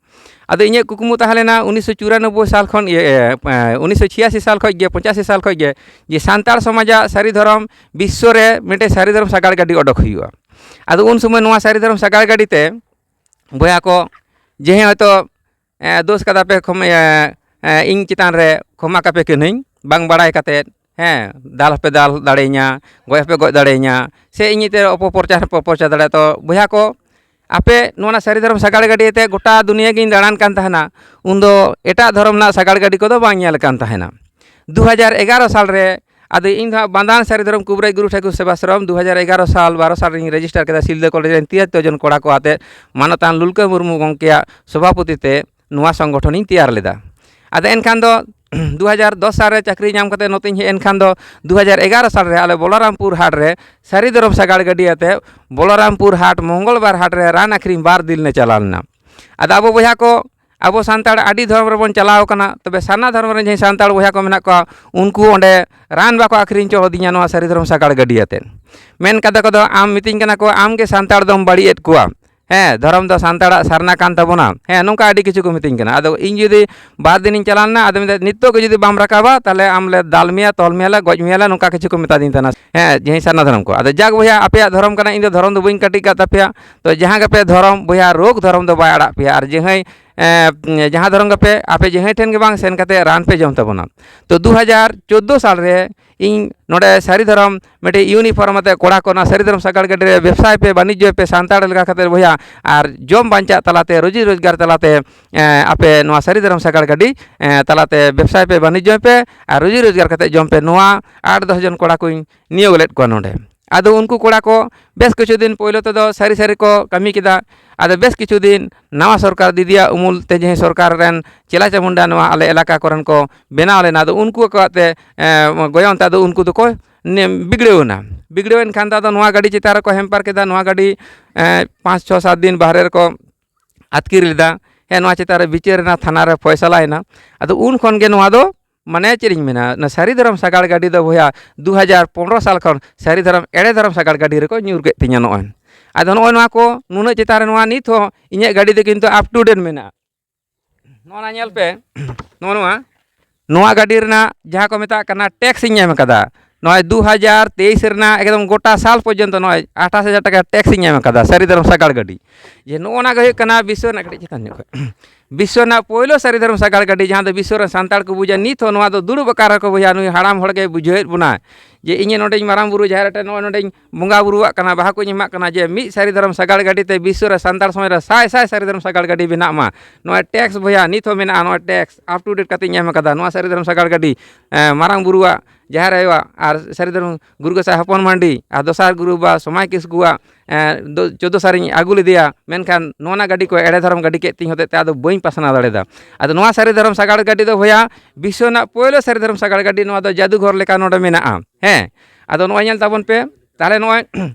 ᱟᱫᱚ ᱤᱧᱟᱹᱜ ᱠᱩᱠᱢᱩ ᱛᱟᱦᱮᱸ ᱞᱮᱱᱟ ᱩᱱᱤᱥᱥᱚ ᱪᱩᱨᱟᱱᱚᱵᱵᱳᱭ ᱥᱟᱞ ᱠᱷᱚᱱ, ᱤᱭᱟᱹ, ᱮᱸ, ᱩᱱᱤᱥᱥᱚ ᱪᱷᱤᱭᱟᱥᱤ ᱥᱟᱞ ᱠᱷᱚᱱ ᱜᱮ, ᱯᱚᱸᱪᱟᱥᱤ ᱥᱟᱞ ᱠᱷᱚᱱ ᱜᱮ, ᱡᱮ ᱥᱟᱱᱛᱟᱲ ᱥᱚᱢᱟᱡᱟᱜ ᱥᱟᱹᱨᱤ ᱫᱷᱚᱨᱚᱢ ᱵᱤᱥᱥᱚ ᱨᱮ ᱢᱤᱫᱴᱮᱱ ᱥᱟᱹᱨᱤ ᱫᱷᱚᱨᱚᱢ ᱥᱟᱜᱟᱲ ᱜᱟᱹᱰᱤ ᱚᱰᱚᱠ ᱦᱩᱭᱩᱜᱼᱟ᱾ ᱟᱫᱚ ᱩᱱ ᱥᱚᱢᱚᱭ ᱱᱚᱣᱟ ᱥᱟᱹᱨᱤ ᱫᱷᱚᱨᱚᱢ ᱥᱟᱜᱟᱲ ᱜᱟᱹᱰᱤ ᱛᱮ ᱵᱚᱭᱦᱟ ᱠᱚ, ᱡᱮ ᱦᱚᱭᱛᱳ, ᱮᱸ, ᱫᱳᱥ ᱠᱟᱫᱟ ᱯᱮ, ᱠᱷᱚᱢ-, ᱮᱸ, ᱮᱸ, ᱤᱧ ᱪᱮᱛᱟᱱ ᱨᱮ ᱠᱷᱚᱢᱟ ᱠᱟᱯᱮ ᱠᱟᱹᱱᱟᱹᱧ, ᱵᱟᱝ ᱵᱟᱲᱟᱭ ᱠᱟᱛᱮᱫ, ᱦᱮᱸ, ᱫᱟᱞ ᱦᱚᱸᱯᱮ ᱫᱟᱞ ᱫᱟᱲᱮᱭᱟᱹᱧᱟ, ᱜᱚᱡ ᱦᱚᱸᱯᱮ ᱜᱚᱡ ᱫᱟᱲᱮᱭᱟᱹᱧᱟ, ᱥᱮ ᱤᱧ ᱛᱮ ᱚᱯᱚᱯᱨᱚᱪᱟᱨ ᱦᱚᱸᱯᱮ ᱚᱯᱚᱯᱨᱚᱪᱟᱨ ᱫᱟᱲᱮᱭᱟᱜᱼᱟ᱾ ᱛᱚ ᱵᱚᱭᱦᱟ ᱠᱚ, ᱟᱯᱮ ᱱᱚᱣᱟ ᱥᱟᱹᱨᱤ ᱫᱷᱚᱨᱚᱢ ᱥᱟᱜᱟᱲ ᱜᱟᱹᱰᱤ ᱛᱮ ᱜᱚᱴᱟ ᱫᱩᱱᱤᱭᱟᱹ ᱜᱤᱧ ᱫᱟᱬᱟᱱ ᱠᱟᱱ ᱛᱟᱦᱮᱱᱟ, ᱩᱱᱫᱚ ᱮᱴᱟᱜ ᱫᱷᱚᱨᱚᱢ ᱨᱮᱱᱟᱜ ᱥᱟᱜᱟᱲ ᱜᱟᱹᱰᱤ ᱠᱚᱫᱚ ᱵᱟᱝ ᱧᱮᱞ ᱟᱠᱟᱱ ᱛᱟᱦᱮᱱᱟ᱾ ᱫᱩ ᱦᱟᱡᱟᱨ ᱮᱜᱟᱨᱚ ᱥᱟᱞ ᱨᱮ ᱟᱫᱚ ᱤᱧ ᱫᱚ ᱦᱟᱸᱜ ᱵᱟᱸᱫᱟᱱ ᱥᱟᱹᱨᱤ ᱫᱷᱚᱨᱚᱢ ᱠᱩᱵᱨᱟᱹᱡ ᱜᱩᱨᱩ ᱴᱷᱟᱹᱠᱩᱨ ᱥᱮᱵᱟᱥᱨᱚᱢ ᱫᱩ ᱦᱟᱡᱟᱨ ᱮᱜᱟᱨᱚ ᱥᱟᱞ, ᱵᱟᱨᱚ ᱥᱟᱞ ᱨᱤᱧ ᱨᱮᱡᱤᱥᱴᱟᱨ ᱠᱮᱫᱟ᱾ ᱥᱤᱞᱫᱟᱹ ᱠᱚᱞᱮᱡᱽ ᱨᱮᱱ ᱛᱤᱭᱟᱹᱛᱨᱤ ᱡᱚᱱ ᱠᱚᱲᱟ ᱠᱚ ᱟᱛᱮ ᱢᱟᱱᱚᱛᱟᱱ ᱞᱩᱞᱠᱟᱹ ᱢᱩᱨᱢᱩ ᱜᱚᱢᱠᱮᱭᱟᱜ ᱥᱚᱵᱷᱟᱯᱚᱛᱤ ᱛᱮ ᱱᱚᱣᱟ ᱥᱚᱝᱜᱚᱴᱷᱚᱱᱤᱧ ᱛᱮᱭᱟᱨ ᱞᱮᱫᱟ᱾ ᱟᱫᱚ ᱮᱱᱠᱷᱟᱱ ᱫᱚ ᱫᱩ ᱦᱟᱡᱟᱨ ᱫᱚᱥ ᱥᱟᱞ ᱨᱮ ᱪᱟᱹᱠᱨᱤ ᱧᱟᱢ ᱠᱟᱛᱮ ᱱᱚᱛᱮᱧ ᱦᱮᱡ ᱮᱱᱠᱷᱟᱱ ᱫᱚ ᱫᱩ ᱦᱟᱡᱟᱨ ᱮᱜᱟᱨᱚ ᱥᱟᱞ ᱨᱮ ᱟᱞᱮ ᱵᱚᱞᱚᱨᱟᱢᱯᱩᱨ ᱦᱟᱴ ᱨᱮ ᱥᱟᱹᱨᱤ ᱫᱷᱚᱨᱚᱢ ᱥᱟᱜᱟᱲ ᱜᱟᱹᱰᱤ ᱟᱛᱮ ᱵᱚᱞᱚᱨᱟᱢᱯᱩᱨ ᱦᱟᱴ ᱢᱚᱝᱜᱚᱞᱵᱟᱨ ᱦᱟᱴ ᱨᱮ ᱨᱟᱱ ᱟᱹᱠᱷᱨᱤᱧ ᱵᱟᱨ ᱫᱤᱱ ᱞᱮ ᱪᱟᱞᱟᱣ ᱞᱮᱱᱟ᱾ ᱟᱫᱚ ᱟᱵᱚ ᱵᱚᱭᱦᱟ ᱠᱚ, ᱟᱵᱚ ᱥᱟᱱᱛᱟᱲ ᱟᱹᱰᱤ ᱫᱷᱚᱨᱚᱢ ᱨᱮᱵᱚᱱ ᱪᱟᱞᱟᱣ ᱠᱟᱱᱟ, ᱛᱚᱵᱮ ᱥᱟᱨᱱᱟ ᱫᱷᱚᱨᱚᱢ ᱨᱮᱱ ᱡᱟᱦᱟᱸᱭ ᱥᱟᱱᱛᱟᱲ ᱵᱚᱭᱦᱟ ᱠᱚ ᱢᱮᱱᱟᱜ ᱠᱚᱣᱟ, ᱩᱱᱠᱩ ᱚᱸᱰᱮ ᱨᱟᱱ ᱵᱟᱠᱚ ᱟᱹᱠᱷᱨᱤᱧ ᱦᱚᱪᱚ ᱟᱹᱫᱤᱧᱟ ᱱᱚᱣᱟ ᱥᱟᱹᱨᱤ ᱫᱷᱚᱨᱚᱢ ᱥᱟᱜᱟᱲ ᱜᱟᱹᱰᱤ ᱟᱛᱮ᱾ ᱢᱮᱱ ᱠᱟᱛᱮ ᱠᱚᱫᱚ ᱟᱢ ᱢᱤᱛᱟᱹᱧ ᱠᱟᱱᱟ ᱠᱚ, "ᱟᱢ ᱜᱮ ᱥᱟᱱᱛᱟᱲ ᱫᱚᱢ ᱵᱟᱹᱲᱤᱡ ᱮᱫ ᱠᱚᱣᱟ, ᱦᱮᱸ, ᱫᱷᱚᱨᱚᱢ ᱫᱚ ᱥᱟᱱᱛᱟᱲᱟᱜ ᱥᱟᱨᱱᱟ ᱠᱟᱱ ᱛᱟᱵᱚᱱᱟ", ᱦᱮᱸ, ᱱᱚᱝᱠᱟ ᱟᱹᱰᱤ ᱠᱤᱪᱷᱩ ᱠᱚ ᱢᱤᱛᱟᱹᱧ ᱠᱟᱱᱟ᱾ ᱟᱫᱚ ᱤᱧ ᱡᱩᱫᱤ ᱵᱟᱨ ᱫᱤᱱᱤᱧ ᱪᱟᱞᱟᱣ ᱞᱮᱱᱟ, ᱟᱫᱚ ᱢᱮᱱᱫᱟ, "ᱱᱤᱛᱚᱜ ᱜᱮ ᱡᱩᱫᱤ ᱵᱟᱢ ᱨᱟᱠᱟᱵᱟ, ᱛᱟᱦᱚᱞᱮ ᱟᱢ ᱞᱮ ᱫᱟᱞ ᱢᱮᱭᱟ, ᱛᱚᱞ ᱢᱮᱭᱟ ᱞᱮ, ᱜᱚᱡ ᱢᱮᱭᱟ ᱞᱮ", ᱱᱚᱝᱠᱟ ᱠᱤᱪᱷᱩ ᱠᱚ ᱢᱮᱛᱟ ᱫᱤᱧ ᱛᱟᱦᱮᱱᱟ, ᱦᱮᱸ, ᱡᱟᱦᱟᱸᱭ ᱥᱟᱨᱱᱟ ᱫᱷᱚᱨᱚᱢ ᱠᱚ᱾ ᱟᱫᱚ ᱡᱟᱠ ᱵᱚᱭᱦᱟ, ᱟᱯᱮᱭᱟᱜ ᱫᱷᱚᱨᱚᱢ ᱠᱟᱱᱟ, ᱤᱧ ᱫᱚ ᱫᱷᱚᱨᱚᱢ ᱫᱚ ᱵᱟᱹᱧ ᱠᱟᱹᱴᱤᱡ ᱠᱟᱜ ᱛᱟᱯᱮᱭᱟ᱾ ᱛᱚ ᱡᱟᱦᱟᱸ ᱜᱮᱯᱮ ᱫᱷᱚᱨᱚᱢ, ᱵᱚᱭᱦᱟ, ᱨᱳᱜᱽ ᱫᱷᱚᱨᱚᱢ ᱫᱚ ᱵᱟᱭ ᱟᱲᱟᱜ ᱯᱮᱭᱟ᱾ ᱟᱨ ᱡᱟᱦᱟᱸᱭ, ᱮᱸ, ᱡᱟᱦᱟᱸ ᱫᱷᱚᱨᱚᱢ ᱜᱮᱯᱮ, ᱟᱯᱮ ᱡᱟᱦᱟᱸᱭ ᱴᱷᱮᱱ ᱜᱮ ᱵᱟᱝ ᱥᱮᱱ ᱠᱟᱛᱮ ᱨᱟᱱ ᱯᱮ ᱡᱚᱢ ᱛᱟᱵᱚᱱᱟ᱾ ᱛᱚ ᱫᱩ ᱦᱟᱡᱟᱨ ᱪᱳᱫᱽᱫᱳ ᱥᱟᱞ ᱨᱮ ᱤᱧ ᱱᱚᱰᱮ ᱥᱟᱹᱨᱤ ᱫᱷᱚᱨᱚᱢ ᱢᱤᱫᱴᱮᱡ ᱤᱭᱩᱱᱤᱯᱷᱚᱨᱢ ᱟᱛᱮ ᱠᱚᱲᱟ ᱠᱚ ᱚᱱᱟ ᱥᱟᱹᱨᱤ ᱫᱷᱚᱨᱚᱢ ᱥᱟᱜᱟᱲ ᱜᱟᱹᱰᱤ ᱨᱮ ᱵᱮᱵᱽᱥᱟᱭ ᱯᱮ, ᱵᱟᱱᱤᱡᱽᱡᱚᱭ ᱯᱮ ᱥᱟᱱᱛᱟᱲ ᱞᱮᱠᱟ ᱠᱟᱛᱮ ᱵᱚᱭᱦᱟ, ᱟᱨ ᱡᱚᱢ ᱵᱟᱧᱪᱟᱜ ᱛᱟᱞᱟᱛᱮ, ᱨᱩᱡᱤ ᱨᱳᱡᱽᱜᱟᱨ ᱛᱟᱞᱟᱛᱮ, ᱮᱸ, ᱟᱯᱮ ᱱᱚᱣᱟ ᱥᱟᱹᱨᱤ ᱫᱷᱚᱨᱚᱢ ᱥᱟᱜᱟᱲ ᱜᱟᱹᱰᱤ, ᱮᱸ, ᱛᱟᱞᱟᱛᱮ ᱵᱮᱵᱽᱥᱟᱭ ᱯᱮ, ᱵᱟᱱᱤᱡᱽᱡᱚᱭ ᱯᱮ ᱟᱨ ᱨᱩᱡᱤ ᱨᱳᱡᱽᱜᱟᱨ ᱠᱟᱛᱮ ᱡᱚᱢ ᱯᱮ᱾ ᱱᱚᱣᱟ ᱟᱴ ᱫᱚᱥ ᱡᱚᱱ ᱠᱚᱲᱟ ᱠᱚᱧ ᱱᱤᱭᱳᱜ ᱞᱮᱫ ᱠᱚᱣᱟ ᱱᱚᱰᱮ᱾ ᱟᱫᱚ ᱩᱱᱠᱩ ᱠᱚᱲᱟ ᱠᱚ ᱵᱮᱥ ᱠᱤᱪᱷᱩ ᱫᱤᱱ ᱯᱳᱭᱞᱳ ᱛᱮᱫᱚ ᱥᱟᱹᱨᱤ ᱥᱟᱹᱨᱤ ᱠᱚ ᱠᱟᱹᱢᱤ ᱠᱮᱫᱟ᱾ ᱟᱫᱚ ᱵᱮᱥ ᱠᱤᱪᱷᱩ ᱫᱤᱱ ᱱᱟᱣᱟ ᱥᱚᱨᱠᱟᱨ ᱫᱤᱫᱤᱭᱟᱜ ᱩᱢᱩᱞ ᱛᱮ, ᱡᱟᱦᱟᱸᱭ ᱥᱚᱨᱠᱟᱨ ᱨᱮᱱ ᱪᱮᱞᱟ ᱪᱟᱢᱩᱱᱰᱟ ᱱᱚᱣᱟ ᱟᱞᱮ ᱮᱞᱟᱠᱟ ᱠᱚᱨᱮᱱ ᱠᱚ ᱵᱮᱱᱟᱣ ᱞᱮᱱᱟ, ᱟᱫᱚ ᱩᱱᱠᱩ ᱠᱚᱣᱟᱜ ᱛᱮ, ᱮᱸ, ᱜᱚᱭᱚᱱ ᱛᱮ ᱟᱫᱚ ᱩᱱᱠᱩ ᱫᱚᱠᱚ ᱵᱤᱜᱽᱲᱟᱹᱣ ᱮᱱᱟ᱾ ᱵᱤᱜᱽᱲᱟᱹᱣ ᱮᱱ ᱠᱷᱟᱱ ᱫᱚ ᱟᱫᱚ ᱱᱚᱣᱟ ᱜᱟᱹᱰᱤ ᱪᱮᱛᱟᱱ ᱨᱮᱠᱚ ᱦᱮᱢᱯᱟᱨ ᱠᱮᱫᱟ᱾ ᱱᱚᱣᱟ ᱜᱟᱹᱰᱤ ᱮᱸ, ᱯᱟᱸᱪ, ᱪᱷᱚ, ᱥᱟᱛ ᱫᱤᱱ ᱵᱟᱦᱨᱮ ᱨᱮᱠᱚ ᱟᱹᱛᱠᱤᱨ ᱞᱮᱫᱟ᱾ ᱦᱮᱸ, ᱱᱚᱣᱟ ᱪᱮᱛᱟᱱ ᱨᱮ ᱵᱤᱪᱟᱹᱨ ᱮᱱᱟ, ᱛᱷᱟᱱᱟ ᱨᱮ ᱯᱷᱚᱭᱥᱟᱞᱟ ᱮᱱᱟ᱾ ᱟᱫᱚ ᱩᱱ ᱠᱷᱚᱱ ᱜᱮ ᱱᱚᱣᱟ ᱫᱚ, ᱢᱟᱱᱮ ᱪᱮᱫ ᱤᱧ ᱢᱮᱱᱟ, ᱚᱱᱟ ᱥᱟᱹᱨᱤ ᱫᱷᱚᱨᱚᱢ ᱥᱟᱜᱟᱲ ᱜᱟᱹᱰᱤ ᱫᱚ ᱵᱚᱭᱦᱟ ᱫᱩ ᱦᱟᱡᱟᱨ ᱯᱚᱱᱨᱚ ᱥᱟᱞ ᱠᱷᱚᱱ ᱥᱟᱹᱨᱤ ᱫᱷᱚᱨᱚᱢ ᱮᱲᱮ ᱫᱷᱚᱨᱚᱢ ᱥᱟᱜᱟᱲ ᱜᱟᱹᱰᱤ ᱨᱮᱠᱚ ᱧᱩᱨ ᱠᱮᱫ ᱛᱤᱧᱟ ᱱᱚᱜᱼᱚᱭ᱾ ᱟᱫᱚ ᱱᱚᱜᱼᱚᱭ ᱱᱚᱣᱟ ᱠᱚ ᱱᱩᱱᱟᱹᱜ ᱪᱮᱛᱟᱱ ᱨᱮ ᱱᱚᱣᱟ ᱱᱤᱛ ᱦᱚᱸ ᱤᱧᱟᱹᱜ ᱜᱟᱹᱰᱤ ᱫᱚ ᱠᱤᱱᱛᱩ up to date ᱢᱮᱱᱟᱜᱼᱟ᱾ ᱱᱚᱜᱼᱚ ᱱᱟ ᱧᱮᱞ ᱯᱮ, ᱱᱚᱜᱼᱚ ᱱᱚᱣᱟ, ᱱᱚᱣᱟ ᱜᱟᱹᱰᱤ ᱨᱮᱱᱟᱜ ᱡᱟᱦᱟᱸ ᱠᱚ ᱢᱮᱛᱟᱜ ᱠᱟᱱᱟ ᱴᱮᱠᱥ ᱤᱧ ᱮᱢ ᱠᱟᱫᱟ, ᱱᱚᱜᱼᱚᱭ ᱫᱩ ᱦᱟᱡᱟᱨ ᱛᱮᱭᱤᱥ ᱨᱮᱱᱟᱜ ᱮᱠᱫᱚᱢ ᱜᱚᱴᱟ ᱥᱟᱞ ᱯᱚᱨᱡᱚᱱᱛᱚ ᱱᱚᱜᱼᱚᱭ ᱟᱴᱷᱟᱥ ᱦᱟᱡᱟᱨ ᱴᱟᱠᱟ ᱴᱮᱠᱥ ᱤᱧ ᱮᱢ ᱠᱟᱫᱟ ᱥᱟᱹᱨᱤ ᱫᱷᱚᱨᱚᱢ ᱥᱟᱜᱟᱲ ᱜᱟᱹᱰᱤ᱾ ᱡᱮ ᱱᱚᱜᱼᱚ ᱱᱟ ᱜᱮ ᱦᱩᱭᱩᱜ ᱠᱟᱱᱟ ᱵᱤᱥᱥᱚ ᱨᱮᱱᱟᱜ, ᱠᱟᱹᱴᱤᱡ ᱪᱮᱛᱟᱱ ᱧᱚᱜ ᱠᱷᱚᱡ, ᱵᱤᱥᱥᱚ ᱨᱮᱱᱟᱜ ᱯᱳᱭᱞᱳ ᱥᱟᱹᱨᱤ ᱫᱷᱚᱨᱚᱢ ᱥᱟᱜᱟᱲ ᱜᱟᱹᱰᱤ, ᱡᱟᱦᱟᱸ ᱫᱚ ᱵᱤᱥᱥᱚ ᱨᱮᱱ ᱥᱟᱱᱛᱟᱲ ᱠᱚ ᱵᱩᱡᱟ᱾ ᱱᱤᱛ ᱦᱚᱸ ᱱᱚᱣᱟ ᱫᱚ ᱫᱩᱲᱩᱵ ᱟᱠᱟᱱ ᱨᱮᱦᱚᱸ ᱠᱚ ᱵᱩᱡᱟ, ᱱᱩᱭ ᱦᱟᱲᱟᱢ ᱦᱚᱲ ᱜᱮᱭ ᱵᱩᱡᱷᱟᱹᱣᱮᱫ ᱵᱚᱱᱟ ᱡᱮ ᱤᱧ ᱱᱚᱰᱮᱧ ᱢᱟᱨᱟᱝ ᱵᱩᱨᱩ ᱡᱟᱦᱮᱨ ᱴᱷᱮᱱ ᱱᱚᱜᱼᱚᱭ ᱱᱚᱰᱮᱧ ᱵᱚᱸᱜᱟ ᱵᱩᱨᱩᱣᱟᱜ ᱠᱟᱱᱟ, ᱵᱟᱦᱟ ᱠᱚᱧ ᱮᱢᱟᱜ ᱠᱟᱱᱟ, ᱡᱮ ᱢᱤᱫ ᱥᱟᱹᱨᱤ ᱫᱷᱚᱨᱚᱢ ᱥᱟᱜᱟᱲ ᱜᱟᱹᱰᱤ ᱛᱮ ᱵᱤᱥᱥᱚ ᱨᱮ ᱥᱟᱱᱛᱟᱲ ᱥᱚᱢᱟᱡᱽ ᱨᱮ ᱥᱟᱭ ᱥᱟᱭ ᱥᱟᱹᱨᱤ ᱫᱷᱚᱨᱚᱢ ᱥᱟᱜᱟᱲ ᱜᱟᱹᱰᱤ ᱵᱮᱱᱟᱜ ᱢᱟ᱾ ᱱᱚᱜᱼᱚᱭ ᱴᱮᱠᱥ ᱵᱚᱭᱦᱟ ᱱᱤᱛ ᱦᱚᱸ ᱢᱮᱱᱟᱜᱼᱟ, ᱱᱚᱜᱼᱚᱭ ᱴᱮᱠᱥ up to date ᱠᱟᱛᱮᱧ ᱮᱢ ᱠᱟᱫᱟ᱾ ᱱᱚᱣᱟ ᱥᱟᱹᱨᱤ ᱫᱷᱚᱨᱚᱢ ᱥᱟᱜᱟᱲ ᱜᱟᱹᱰᱤ, ᱮᱸ, ᱢᱟᱨᱟᱝ ᱵᱩᱨᱩᱣᱟᱜ, ᱡᱟᱦᱮᱨ ᱟᱭᱳᱣᱟᱜ ᱟᱨ ᱥᱟᱹᱨᱤ ᱫᱷᱚᱨᱚᱢ ᱜᱩᱨᱩ ᱜᱚᱸᱥᱟᱭ ᱦᱚᱯᱚᱱ ᱢᱟᱱᱰᱤ ᱟᱨ ᱫᱚᱥᱟᱨ ᱜᱩᱨᱩ ᱵᱟ ᱥᱚᱢᱟᱭ ᱠᱤᱥᱠᱩᱣᱟᱜ, ᱮᱸ, ᱫᱚ ᱪᱳᱫᱽᱫᱳ ᱥᱟᱞ ᱨᱤᱧ ᱟᱹᱜᱩ ᱞᱮᱫᱮᱭᱟ, ᱢᱮᱱᱠᱷᱟᱱ ᱱᱚᱣᱟ ᱱᱟᱜ ᱜᱟᱹᱰᱤ ᱠᱚ ᱮᱲᱮ ᱫᱷᱚᱨᱚᱢ ᱜᱟᱹᱰᱤ ᱠᱮᱫ ᱛᱤᱧ ᱦᱚᱛᱮᱡ ᱛᱮ ᱟᱫᱚ ᱵᱟᱹᱧ ᱯᱟᱥᱱᱟᱣ ᱫᱟᱲᱮᱭᱟᱫᱟ᱾ ᱟᱫᱚ ᱱᱚᱣᱟ ᱥᱟᱹᱨᱤ ᱫᱷᱚᱨᱚᱢ ᱥᱟᱜᱟᱲ ᱜᱟᱹᱰᱤ ᱫᱚ ᱵᱚᱭᱦᱟ ᱵᱤᱥᱥᱚ ᱨᱮᱱᱟᱜ ᱯᱳᱭᱞᱳ ᱥᱟᱹᱨᱤ ᱫᱷᱚᱨᱚᱢ ᱥᱟᱜᱟᱲ ᱜᱟᱹᱰᱤ, ᱱᱚᱣᱟ ᱫᱚ ᱡᱟᱫᱩᱜᱷᱚᱨ ᱞᱮᱠᱟ ᱱᱚᱰᱮ ᱢᱮᱱᱟᱜᱼᱟ᱾ ᱦᱮᱸ, ᱟᱫᱚ ᱱᱚᱜᱼᱚᱭ ᱧᱮᱞ ᱛᱟᱵᱚᱱ ᱯᱮ, ᱛᱟᱦᱚᱞᱮ ᱱᱚᱜᱼᱚᱭ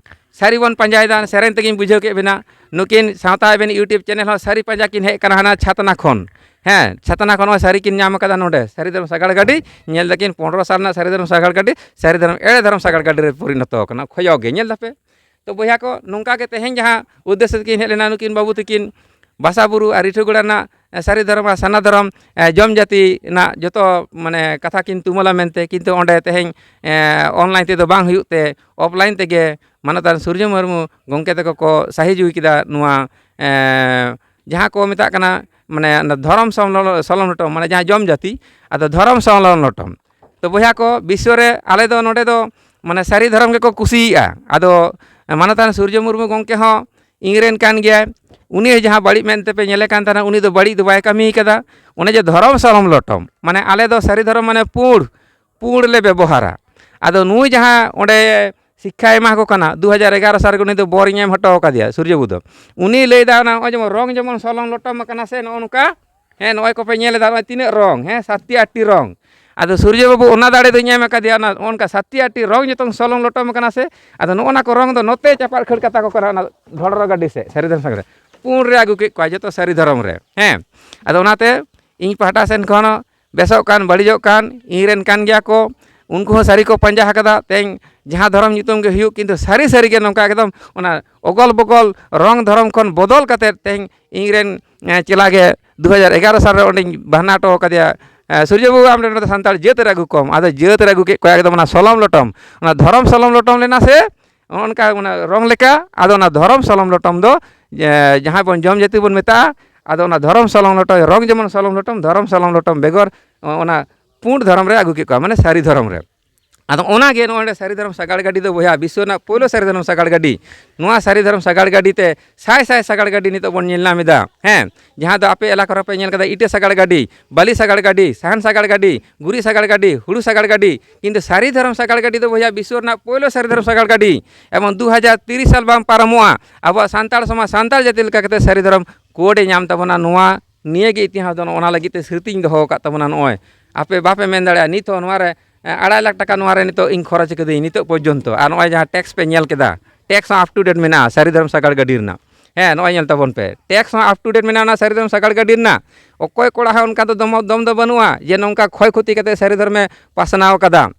ᱥᱟᱹᱨᱤ ᱵᱚᱱ ᱯᱟᱸᱡᱟᱭᱮᱫᱟ, ᱥᱮᱨᱮᱧ ᱛᱮᱜᱮᱧ ᱵᱩᱡᱷᱟᱹᱣ ᱠᱮᱫ ᱵᱮᱱᱟ᱾ ᱱᱩᱠᱤᱱ ᱥᱟᱶᱛᱟ ᱟᱵᱮᱱ YouTube ᱪᱮᱱᱮᱞ ᱦᱚᱸ ᱥᱟᱹᱨᱤ ᱯᱟᱸᱡᱟ ᱠᱤᱱ ᱦᱮᱡ ᱠᱟᱱᱟ ᱦᱟᱱᱟ ᱪᱷᱟᱛᱱᱟ ᱠᱷᱚᱱ᱾ ᱦᱮᱸ, ᱪᱷᱟᱛᱱᱟ ᱠᱷᱚᱱ ᱱᱚᱜᱼᱚᱭ ᱥᱟᱹᱨᱤ ᱠᱤᱱ ᱧᱟᱢ ᱠᱟᱫᱟ ᱱᱚᱰᱮ, ᱥᱟᱹᱨᱤ ᱫᱷᱚᱨᱚᱢ ᱥᱟᱜᱟᱲ ᱜᱟᱹᱰᱤ᱾ ᱧᱮᱞ ᱫᱟᱠᱤᱱ ᱯᱚᱱᱨᱚ ᱥᱟᱞ ᱨᱮᱱᱟᱜ ᱥᱟᱹᱨᱤ ᱫᱷᱚᱨᱚᱢ ᱥᱟᱜᱟᱲ ᱜᱟᱹᱰᱤ, ᱥᱟᱹᱨᱤ ᱫᱷᱚᱨᱚᱢ ᱮᱲᱮ ᱫᱷᱚᱨᱚᱢ ᱥᱟᱜᱟᱲ ᱜᱟᱹᱰᱤ ᱨᱮ ᱯᱚᱨᱤᱱᱚᱛᱚ ᱟᱠᱟᱱᱟ᱾ ᱠᱷᱚᱭᱚ ᱜᱮ, ᱧᱮᱞ ᱫᱟᱯᱮ᱾ ᱛᱚ ᱵᱚᱭᱦᱟ ᱠᱚ, ᱱᱚᱝᱠᱟ ᱜᱮ ᱛᱮᱦᱮᱧ ᱡᱟᱦᱟᱸ ᱩᱫᱽᱫᱮᱥᱥᱚ ᱛᱮᱠᱤᱱ ᱦᱮᱡ ᱞᱮᱱᱟ ᱱᱩᱠᱤᱱ ᱵᱟᱹᱵᱩ ᱛᱟᱹᱠᱤᱱ, ᱵᱟᱥᱟ ᱵᱩᱨᱩ ᱟᱨ ᱨᱤᱴᱷᱟᱹ ᱜᱚᱲᱟ ᱨᱮᱱᱟᱜ, ᱮ, ᱥᱟᱹᱨᱤ ᱫᱷᱚᱨᱚᱢ ᱟᱨ ᱥᱟᱨᱱᱟ ᱫᱷᱚᱨᱚᱢ, ᱮ, ᱡᱚᱢ ᱡᱟᱹᱛᱤ ᱨᱮᱱᱟᱜ ᱡᱚᱛᱚ ᱢᱟᱱᱮ ᱠᱟᱛᱷᱟ ᱠᱤᱱ ᱛᱩᱢᱟᱹᱞᱟ ᱢᱮᱱᱛᱮ, ᱠᱤᱱᱛᱩ ᱚᱸᱰᱮ ᱛᱮᱦᱮᱧ, ᱮ, online ᱛᱮᱫᱚ ᱵᱟᱝ ᱦᱩᱭᱩᱜ ᱛᱮ offline ᱛᱮᱜᱮ ᱢᱟᱱᱚᱛᱟᱱ ᱥᱩᱨᱡᱚ ᱢᱩᱨᱢᱩ ᱜᱚᱢᱠᱮ ᱛᱟᱠᱚ ᱠᱚ ᱥᱟᱹᱦᱤ ᱡᱩᱦᱤ ᱠᱮᱫᱟ ᱱᱚᱣᱟ, ᱮ, ᱡᱟᱦᱟᱸ ᱠᱚ ᱢᱮᱛᱟᱜ ᱠᱟᱱᱟ ᱢᱟᱱᱮ ᱚᱱᱟ ᱫᱷᱚᱨᱚᱢ ᱥᱚᱞᱚ-, ᱥᱚᱞᱚᱱ ᱞᱚᱴᱚᱢ, ᱢᱟᱱᱮ ᱡᱟᱦᱟᱸ ᱡᱚᱢ ᱡᱟᱹᱛᱤ, ᱟᱫᱚ ᱫᱷᱚᱨᱚᱢ ᱥᱚᱞᱚᱱ ᱞᱚᱴᱚᱢ᱾ ᱛᱚ ᱵᱚᱭᱦᱟ ᱠᱚ, ᱵᱤᱥᱥᱚ ᱨᱮ ᱟᱞᱮ ᱫᱚ ᱱᱚᱰᱮ ᱫᱚ ᱢᱟᱱᱮ ᱥᱟᱹᱨᱤ ᱫᱷᱚᱨᱚᱢ ᱜᱮᱠᱚ ᱠᱩᱥᱤᱭᱟᱜᱼᱟ᱾ ᱟᱫᱚ ᱢᱟᱱᱚᱛᱟᱱ ᱥᱩᱨᱡᱚ ᱢᱩᱨᱢᱩ ᱜᱚᱢᱠᱮ ᱦᱚᱸ ᱤᱧ ᱨᱮᱱ ᱠᱟᱱ ᱜᱮᱭᱟᱭ᱾ ᱩᱱᱤ ᱡᱟᱦᱟᱸ ᱵᱟᱹᱲᱤᱡ ᱢᱮᱱ ᱛᱮᱯᱮ ᱧᱮᱞᱮ ᱠᱟᱱ ᱛᱟᱦᱮᱱᱟ, ᱩᱱᱤ ᱫᱚ ᱵᱟᱹᱲᱤᱡ ᱫᱚ ᱵᱟᱭ ᱠᱟᱹᱢᱤ ᱠᱟᱫᱟ᱾ ᱚᱱᱮ ᱡᱮ ᱫᱷᱚᱨᱚᱢ ᱥᱚᱞᱚᱢ ᱞᱚᱴᱚᱢ, ᱢᱟᱱᱮ ᱟᱞᱮ ᱫᱚ ᱥᱟᱹᱨᱤ ᱫᱷᱚᱨᱚᱢ ᱢᱟᱱᱮ ᱯᱩᱸᱰ, ᱯᱩᱸᱰ ᱞᱮ ᱵᱮᱵᱚᱦᱟᱨᱟ᱾ ᱟᱫᱚ ᱱᱩᱭ ᱡᱟᱦᱟᱸ ᱚᱸᱰᱮ ᱥᱤᱠᱠᱷᱟᱭ ᱮᱢᱟ ᱠᱚ ᱠᱟᱱᱟ, ᱫᱩ ᱦᱟᱡᱟᱨ ᱮᱜᱟᱨᱚ ᱥᱟᱞ ᱨᱮᱜᱮ ᱩᱱᱤ ᱫᱚ ᱵᱚᱨᱤᱧ ᱮᱢ ᱦᱚᱴᱚ ᱟᱠᱟᱫᱮᱭᱟ ᱥᱩᱨᱡᱚ ᱵᱟᱹᱵᱩ ᱫᱚ᱾ ᱩᱱᱤ ᱞᱟᱹᱭᱫᱟ ᱚᱱᱟ ᱱᱚᱜᱼᱚᱭ ᱡᱮᱢᱚᱱ ᱨᱚᱝ ᱡᱮᱢᱚᱱ ᱥᱚᱞᱚᱢ ᱞᱚᱴᱚᱢ ᱟᱠᱟᱱᱟ ᱥᱮ, ᱱᱚᱜᱼᱚ ᱱᱚᱝᱠᱟ᱾ ᱦᱮᱸ, ᱱᱚᱜᱼᱚᱭ ᱠᱚᱯᱮ ᱧᱮᱞ ᱮᱫᱟ, ᱱᱚᱜᱼᱚᱭ ᱛᱤᱱᱟᱹᱜ ᱨᱚᱝ, ᱦᱮᱸ, ᱥᱟᱛᱴᱤ ᱟᱴᱴᱤ ᱨᱚᱝ᱾ ᱟᱫᱚ ᱥᱩᱨᱡᱚ ᱵᱟᱹᱵᱩ ᱚᱱᱟ ᱫᱟᱲᱮ ᱫᱚᱧ ᱮᱢ ᱟᱠᱟᱫᱮᱭᱟ, ᱚᱱᱟ ᱚᱱᱠᱟ ᱥᱟᱛᱴᱤ ᱟᱴᱴᱤ ᱨᱚᱝ ᱡᱚᱛᱚ ᱥᱚᱞᱚᱝ ᱞᱚᱴᱚᱢ ᱟᱠᱟᱱᱟ ᱥᱮ, ᱟᱫᱚ ᱱᱚᱜᱼᱚ ᱱᱟ ᱠᱚ ᱨᱚᱝ ᱫᱚ ᱱᱚᱛᱮ ᱪᱟᱯᱟᱫ ᱠᱷᱟᱹᱲ ᱠᱟᱛᱟ ᱠᱚ ᱠᱟᱱᱟ, ᱚᱱᱟ ᱰᱷᱚᱲᱨᱚ ᱜᱟᱹᱰᱤ ᱥᱮᱫ ᱥᱟᱹᱨᱤ ᱫᱷᱚᱨᱚᱢ ᱥᱟᱸᱜᱟᱲ ᱨᱮ ᱯᱩᱸᱰ ᱨᱮ ᱟᱹᱜᱩ ᱠᱮᱫ ᱠᱚᱣᱟ ᱡᱚᱛᱚ ᱥᱟᱹᱨᱤ ᱫᱷᱚᱨᱚᱢ ᱨᱮ᱾ ᱦᱮᱸ, ᱟᱫᱚ ᱚᱱᱟᱛᱮ ᱤᱧ ᱯᱟᱦᱴᱟ ᱥᱮᱱ ᱠᱷᱚᱱ ᱦᱚᱸ ᱵᱮᱥᱚᱜ ᱠᱟᱱ ᱵᱟᱹᱲᱤᱡᱚᱜ ᱠᱟᱱ ᱤᱧ ᱨᱮᱱ ᱠᱟᱱ ᱜᱮᱭᱟ ᱠᱚ, ᱩᱱᱠᱩ ᱦᱚᱸ ᱥᱟᱹᱨᱤ ᱠᱚ ᱯᱟᱸᱡᱟ ᱟᱠᱟᱫᱟ᱾ ᱛᱮᱦᱮᱧ ᱡᱟᱦᱟᱸ ᱫᱷᱚᱨᱚᱢ ᱧᱩᱛᱩᱢ ᱜᱮ ᱦᱩᱭᱩᱜ, ᱠᱤᱱᱛᱩ ᱥᱟᱹᱨᱤ ᱥᱟᱹᱨᱤ ᱜᱮ ᱱᱚᱝᱠᱟ ᱮᱠᱫᱚᱢ ᱚᱱᱟ ᱚᱜᱚᱞ ᱵᱚᱜᱚᱞ ᱨᱚᱝ ᱫᱷᱚᱨᱚᱢ ᱠᱷᱚᱱ ᱵᱚᱫᱚᱞ ᱠᱟᱛᱮᱫ ᱛᱮᱦᱮᱧ ᱤᱧ ᱨᱮᱱ, ᱮ, ᱪᱮᱞᱟ ᱜᱮ ᱫᱩ ᱦᱟᱡᱟᱨ ᱮᱜᱟᱨᱚ ᱥᱟᱞ ᱨᱮ ᱚᱸᱰᱮᱧ ᱵᱟᱦᱱᱟ ᱦᱚᱴᱚ ᱟᱠᱟᱫᱮᱭᱟ, ᱮ, "ᱥᱩᱨᱡᱚ ᱵᱟᱹᱵᱩ, ᱟᱢ ᱱᱚᱰᱮ ᱫᱚ ᱥᱟᱱᱛᱟᱲ ᱡᱟᱹᱛ ᱨᱮ ᱟᱹᱜᱩ ᱠᱚᱢ", ᱟᱫᱚ ᱡᱟᱹᱛ ᱨᱮ ᱟᱹᱜᱩ ᱠᱮᱫ ᱠᱚᱣᱟ ᱮᱠᱫᱚᱢ ᱚᱱᱟ ᱥᱚᱞᱚᱢ ᱞᱚᱴᱚᱢ, ᱚᱱᱟ ᱫᱷᱚᱨᱚᱢ ᱥᱚᱞᱚᱢ ᱞᱚᱴᱚᱢ ᱞᱮᱱᱟ ᱥᱮ ᱱᱚᱜᱼᱚ ᱱᱚᱝᱠᱟ ᱚᱱᱟ ᱨᱚᱝ ᱞᱮᱠᱟ, ᱟᱫᱚ ᱚᱱᱟ ᱫᱷᱚᱨᱚᱢ ᱥᱚᱞᱚᱢ ᱞᱚᱴᱚᱢ ᱫᱚ, ᱮ, ᱡᱟᱦᱟᱸ ᱵᱚᱱ ᱡᱚᱢ ᱡᱟᱹᱛᱤ ᱵᱚᱱ ᱢᱮᱛᱟᱜᱼᱟ, ᱟᱫᱚ ᱚᱱᱟ ᱫᱷᱚᱨᱚᱢ ᱥᱚᱞᱚᱢ ᱞᱚᱴᱚᱢ, ᱨᱚᱝ ᱡᱮᱢᱚᱱ ᱥᱚᱞᱚᱢ ᱞᱚᱴᱚᱢ, ᱫᱷᱚᱨᱚᱢ ᱥᱚᱞᱚᱢ ᱞᱚᱴᱚᱢ ᱵᱮᱜᱚᱨ ᱚᱱᱟ ᱯᱩᱸᱰ ᱫᱷᱚᱨᱚᱢ ᱨᱮ ᱟᱹᱜᱩ ᱠᱮᱫ ᱠᱚᱣᱟ, ᱢᱟᱱᱮ ᱥᱟᱹᱨᱤ ᱫᱷᱚᱨᱚᱢ ᱨᱮ᱾ ᱟᱫᱚ ᱚᱱᱟᱜᱮ ᱱᱚᱜᱼᱚᱭ ᱱᱚᱰᱮ ᱥᱟᱹᱨᱤ ᱫᱷᱚᱨᱚᱢ ᱥᱟᱜᱟᱲ ᱜᱟᱹᱰᱤ ᱫᱚ ᱵᱚᱭᱦᱟ ᱵᱤᱥᱥᱚ ᱨᱮᱱᱟᱜ ᱯᱳᱭᱞᱳ ᱥᱟᱹᱨᱤ ᱫᱷᱚᱨᱚᱢ ᱥᱟᱜᱟᱲ ᱜᱟᱹᱰᱤ᱾ ᱱᱚᱣᱟ ᱥᱟᱹᱨᱤ ᱫᱷᱚᱨᱚᱢ ᱥᱟᱜᱟᱲ ᱜᱟᱹᱰᱤ ᱛᱮ ᱥᱟᱭ ᱥᱟᱭ ᱥᱟᱜᱟᱲ ᱜᱟᱹᱰᱤ ᱱᱤᱛᱚᱜ ᱵᱚᱱ ᱧᱮᱞ ᱧᱟᱢ ᱮᱫᱟ᱾ ᱦᱮᱸ, ᱡᱟᱦᱟᱸ ᱫᱚ ᱟᱯᱮ ᱮᱞᱟᱠᱟ ᱨᱮᱯᱮ ᱧᱮᱞ ᱠᱟᱫᱟ, ᱤᱴᱟᱹ ᱥᱟᱜᱟᱲ ᱜᱟᱹᱰᱤ, ᱵᱟᱹᱞᱤ ᱥᱟᱜᱟᱲ ᱜᱟᱹᱰᱤ, ᱥᱟᱦᱟᱱ ᱥᱟᱜᱟᱲ ᱜᱟᱹᱰᱤ, ᱜᱩᱨᱤᱡ ᱥᱟᱜᱟᱲ ᱜᱟᱹᱰᱤ, ᱦᱩᱲᱩ ᱥᱟᱜᱟᱲ ᱜᱟᱹᱰᱤ, ᱠᱤᱱᱛᱩ ᱥᱟᱹᱨᱤ ᱫᱷᱚᱨᱚᱢ ᱥᱟᱜᱟᱲ ᱜᱟᱹᱰᱤ ᱫᱚ ᱵᱚᱭᱦᱟ ᱵᱤᱥᱥᱚ ᱨᱮᱱᱟᱜ ᱯᱳᱭᱞᱳ ᱥᱟᱹᱨᱤ ᱫᱷᱚᱨᱚᱢ ᱥᱟᱜᱟᱲ ᱜᱟᱹᱰᱤ᱾ ᱮᱵᱚᱝ ᱫᱩ ᱦᱟᱡᱟᱨ ᱛᱤᱨᱤᱥ ᱥᱟᱞ ᱵᱟᱝ ᱯᱟᱨᱚᱢᱚᱜᱼᱟ, ᱟᱵᱚᱣᱟᱜ ᱥᱟᱱᱛᱟᱲ ᱥᱚᱢᱟᱡᱽ, ᱥᱟᱱᱛᱟᱲ ᱡᱟᱹᱛᱤ ᱞᱮᱠᱟ ᱠᱟᱛᱮ ᱥᱟᱹᱨᱤ ᱫᱷᱚᱨᱚᱢ ᱠᱳᱰ ᱮ ᱧᱟᱢ ᱛᱟᱵᱚᱱᱟ᱾ ᱱᱚᱣᱟ ᱱᱤᱭᱟᱹ ᱜᱮ ᱤᱛᱤᱦᱟᱥ ᱫᱚ ᱱᱚᱜᱼᱚ ᱱᱟ ᱞᱟᱹᱜᱤᱫ ᱛᱮ ᱥᱨᱤᱛᱤᱧ ᱫᱚᱦᱚ ᱟᱠᱟᱫ ᱛᱟᱵᱚᱱᱟ᱾ ᱱᱚᱜᱼᱚᱭ ᱟᱯᱮ ᱵᱟᱯᱮ ᱢᱮᱱ ᱫᱟᱲᱮᱭᱟᱜᱼᱟ, ᱱᱤᱛ ᱦᱚᱸ ᱱᱚᱣᱟ ᱨᱮ, ᱮ, ᱟᱲᱟᱭ ᱞᱟᱠᱷ ᱴᱟᱠᱟ ᱱᱚᱣᱟ ᱨᱮ ᱱᱤᱛᱚᱜ ᱤᱧ ᱠᱷᱚᱨᱚᱪ ᱟᱠᱟᱫᱟᱹᱧ ᱱᱤᱛᱚᱜ ᱯᱚᱨᱡᱚᱱᱛᱚ᱾ ᱟᱨ ᱱᱚᱜᱼᱚᱭ ᱡᱟᱦᱟᱸ ᱴᱮᱠᱥ ᱯᱮ ᱧᱮᱞ ᱠᱮᱫᱟ, ᱴᱮᱠᱥ ᱦᱚᱸ up to date ᱢᱮᱱᱟᱜᱼᱟ ᱥᱟᱹᱨᱤ ᱫᱷᱚᱨᱚᱢ ᱥᱟᱜᱟᱲ ᱜᱟᱹᱰᱤ ᱨᱮᱱᱟᱜ᱾ ᱦᱮᱸ, ᱱᱚᱜᱼᱚᱭ ᱧᱮᱞ ᱛᱟᱵᱚᱱ ᱯᱮ, ᱴᱮᱠᱥ ᱦᱚᱸ up to date ᱢᱮᱱᱟᱜᱼᱟ ᱚᱱᱟ ᱥᱟᱹᱨᱤ ᱫᱷᱚᱨᱚᱢ ᱥᱟᱜᱟᱲ ᱜᱟᱹᱰᱤ ᱨᱮᱱᱟᱜ᱾ ᱚᱠᱚᱭ ᱠᱚᱲᱟ ᱦᱚᱸ ᱚᱱᱠᱟ ᱫᱚ ᱫᱚᱢ, ᱫᱚᱢ ᱫᱚ ᱵᱟᱹᱱᱩᱜᱼᱟ ᱡᱮ ᱱᱚᱝᱠᱟ ᱠᱷᱚᱭ ᱠᱷᱚᱛᱤ ᱠᱟᱛᱮ ᱥᱟᱹᱨᱤ ᱫᱷᱚᱨᱚᱢᱮ ᱯᱟᱥᱱᱟᱣ ᱠᱟᱫᱟ᱾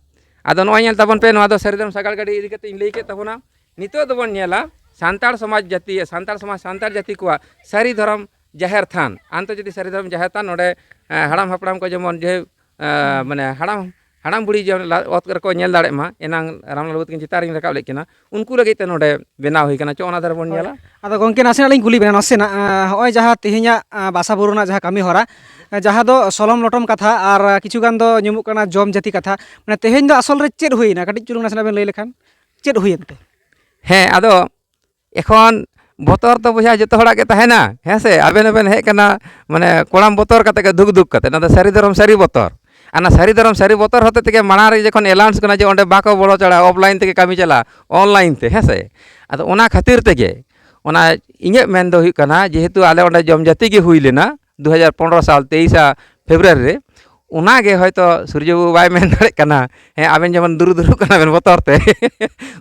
ᱟᱫᱚ ᱱᱚᱜᱼᱚᱭ ᱧᱮᱞ ᱛᱟᱵᱚᱱ ᱯᱮ, ᱱᱚᱣᱟ ᱫᱚ ᱥᱟᱹᱨᱤ ᱫᱷᱚᱨᱚᱢ ᱥᱟᱜᱟᱲ ᱜᱟᱹᱰᱤ ᱤᱫᱤ ᱠᱟᱛᱮ ᱤᱧ ᱞᱟᱹᱭ ᱠᱮᱫ ᱛᱟᱵᱚᱱᱟ᱾ ᱱᱤᱛᱚᱜ ᱫᱚᱵᱚᱱ ᱧᱮᱞᱟ ᱥᱟᱱᱛᱟᱲ ᱥᱚᱢᱟᱡᱽ ᱡᱟᱹᱛᱤ, ᱥᱟᱱᱛᱟᱲ ᱥᱚᱢᱟᱡᱽ, ᱥᱟᱱᱛᱟᱲ ᱡᱟᱹᱛᱤ ᱠᱚᱣᱟᱜ ᱥᱟᱹᱨᱤ ᱫᱷᱚᱨᱚᱢ ᱡᱟᱦᱮᱨ ᱛᱷᱟᱱ, ᱟᱱᱛᱚᱨᱡᱟᱛᱤᱠ ᱥᱟᱹᱨᱤ ᱫᱷᱚᱨᱚᱢ ᱡᱟᱦᱮᱨ ᱛᱷᱟᱱ᱾ ᱱᱚᱰᱮ, ᱮ, ᱦᱟᱲᱟᱢ ᱦᱟᱯᱲᱟᱢ ᱠᱚ ᱡᱮᱢᱚᱱ ᱡᱮ, ᱮ, ᱢᱟᱱᱮ ᱦᱟᱲᱟᱢ, ᱦᱟᱲᱟᱢ ᱵᱩᱲᱦᱤ ᱡᱮᱢᱚᱱ ᱞᱟ-, ᱚᱛ ᱨᱮᱠᱚ ᱧᱮᱞ ᱫᱟᱲᱮᱜ ᱢᱟ, ᱮᱱᱟᱝ ᱨᱟᱢᱞᱟᱞ ᱵᱟᱹᱵᱩ ᱛᱟᱹᱠᱤᱱ ᱪᱮᱛᱟᱱ ᱨᱤᱧ ᱨᱟᱠᱟᱵ ᱞᱮᱫ ᱠᱤᱱᱟ, ᱩᱱᱠᱩ ᱞᱟᱹᱜᱤᱫ ᱛᱮ ᱱᱚᱰᱮ ᱵᱮᱱᱟᱣ ᱦᱩᱭ ᱠᱟᱱᱟ᱾ ᱪᱚ, ᱚᱱᱟ ᱫᱷᱟᱨᱮ ᱵᱚᱱ ᱦᱳᱭ᱾ ᱧᱮᱞᱟ᱾ ᱟᱫᱚ ᱜᱚᱢᱠᱮ, ᱱᱟᱥᱮᱱᱟᱜ ᱞᱤᱧ ᱠᱩᱞᱤ ᱵᱮᱱᱟ, ᱱᱟᱥᱮᱱᱟᱜ, ᱮ, ᱦᱚᱸᱜᱼᱚᱭ ᱡᱟᱦᱟᱸ ᱛᱮᱦᱮᱧᱟᱜ, ᱮ, ᱵᱟᱥᱟ ᱵᱩᱨᱩ ᱨᱮᱱᱟᱜ ᱡᱟᱦᱟᱸ ᱠᱟᱹᱢᱤ ᱦᱚᱨᱟ, ᱮ, ᱡᱟᱦᱟᱸ ᱫᱚ ᱥᱚᱞᱚᱢ ᱞᱚᱴᱚᱢ ᱠᱟᱛᱷᱟ ᱟᱨ, ᱮ, ᱠᱤᱪᱷᱩ ᱜᱟᱱ ᱫᱚ ᱧᱩᱢᱩᱜ ᱠᱟᱱᱟ ᱡᱚᱢ ᱡᱟᱹᱛᱤ ᱠᱟᱛᱷᱟ, ᱢᱟᱱᱮ ᱛᱮᱦᱮᱧ ᱫᱚ ᱟᱥᱚᱞ ᱨᱮ ᱪᱮᱫ ᱦᱩᱭᱱᱟ? ᱠᱟᱹᱴᱤᱡ ᱪᱩᱞᱩᱝ ᱱᱟᱥᱮᱱᱟᱜ ᱵᱮᱱ ᱞᱟᱹᱭ ᱞᱮᱠᱷᱟᱱ ᱪᱮᱫ ᱦᱩᱭᱮᱱ ᱛᱮ? ᱦᱮᱸ, ᱟᱫᱚ ᱮᱠᱷᱚᱱ ᱵᱚᱛᱚᱨ ᱫᱚ ᱵᱚᱭᱦᱟ ᱡᱚᱛᱚ ᱦᱚᱲᱟᱜ ᱜᱮ ᱛᱟᱦᱮᱱᱟ, ᱦᱮᱸ ᱥᱮ? ᱟᱵᱮᱱ ᱦᱚᱸᱵᱮᱱ ᱦᱮᱡ ᱠᱟᱱᱟ, ᱢᱟᱱᱮ, ᱠᱚᱲᱟᱢ ᱵᱚᱛᱚᱨ ᱠᱟᱛᱮ ᱜᱮ, ᱫᱩᱠ ᱫᱩᱠ ᱠᱟᱛᱮ, ᱚᱱᱟ ᱫᱚ ᱥᱟᱹᱨᱤ ᱫᱷᱚᱨᱚᱢ ᱥᱟᱹᱨᱤ ᱵᱚᱛᱚᱨ᱾ ᱟᱨ ᱚᱱᱟ ᱥᱟᱹᱨᱤ ᱫᱷᱚᱨᱚᱢ ᱥᱟᱹᱨᱤ ᱵᱚᱛᱚᱨ ᱦᱚᱛᱮ ᱛᱮᱜᱮ ᱢᱟᱲᱟᱝ ᱨᱮ ᱡᱚᱠᱷᱚᱱ announce ᱠᱟᱱᱟ ᱡᱮ ᱚᱸᱰᱮ ᱵᱟᱠᱚ ᱵᱚᱞᱚ ᱪᱟᱲᱟ, offline ᱛᱮᱜᱮ ᱠᱟᱹᱢᱤ ᱪᱟᱞᱟᱜᱼᱟ, online ᱛᱮ, ᱦᱮᱸ ᱥᱮ? ᱟᱫᱚ ᱚᱱᱟ ᱠᱷᱟᱹᱛᱤᱨ ᱛᱮᱜᱮ, ᱚᱱᱟ ᱤᱧᱟᱹᱜ ᱢᱮᱱ ᱫᱚ ᱦᱩᱭᱩᱜ ᱠᱟᱱᱟ, ᱡᱮᱦᱮᱛᱩ ᱟᱞᱮ ᱚᱸᱰᱮ ᱡᱚᱢ ᱡᱟᱹᱛᱤ ᱜᱮ ᱦᱩᱭ ᱞᱮᱱᱟ ᱫᱩ ᱦᱟᱡᱟᱨ ᱯᱚᱱᱨᱚ ᱥᱟᱞ ᱛᱮᱭᱤᱥᱟ ᱯᱷᱮᱵᱽᱨᱩᱣᱟᱨᱤ ᱨᱮ, ᱚᱱᱟᱜᱮ ᱦᱚᱭᱛᱳ ᱥᱩᱨᱡᱚ ᱵᱟᱹᱵᱩ ᱵᱟᱭ ᱢᱮᱱ ᱫᱟᱲᱮᱭᱟᱜ ᱠᱟᱱᱟ᱾ ᱦᱮᱸ, ᱟᱵᱮᱱ ᱡᱮᱢᱚᱱ ᱫᱩᱨᱩ ᱫᱩᱨᱩ ᱠᱟᱱᱟ ᱵᱮᱱ ᱵᱚᱛᱚᱨ ᱛᱮ᱾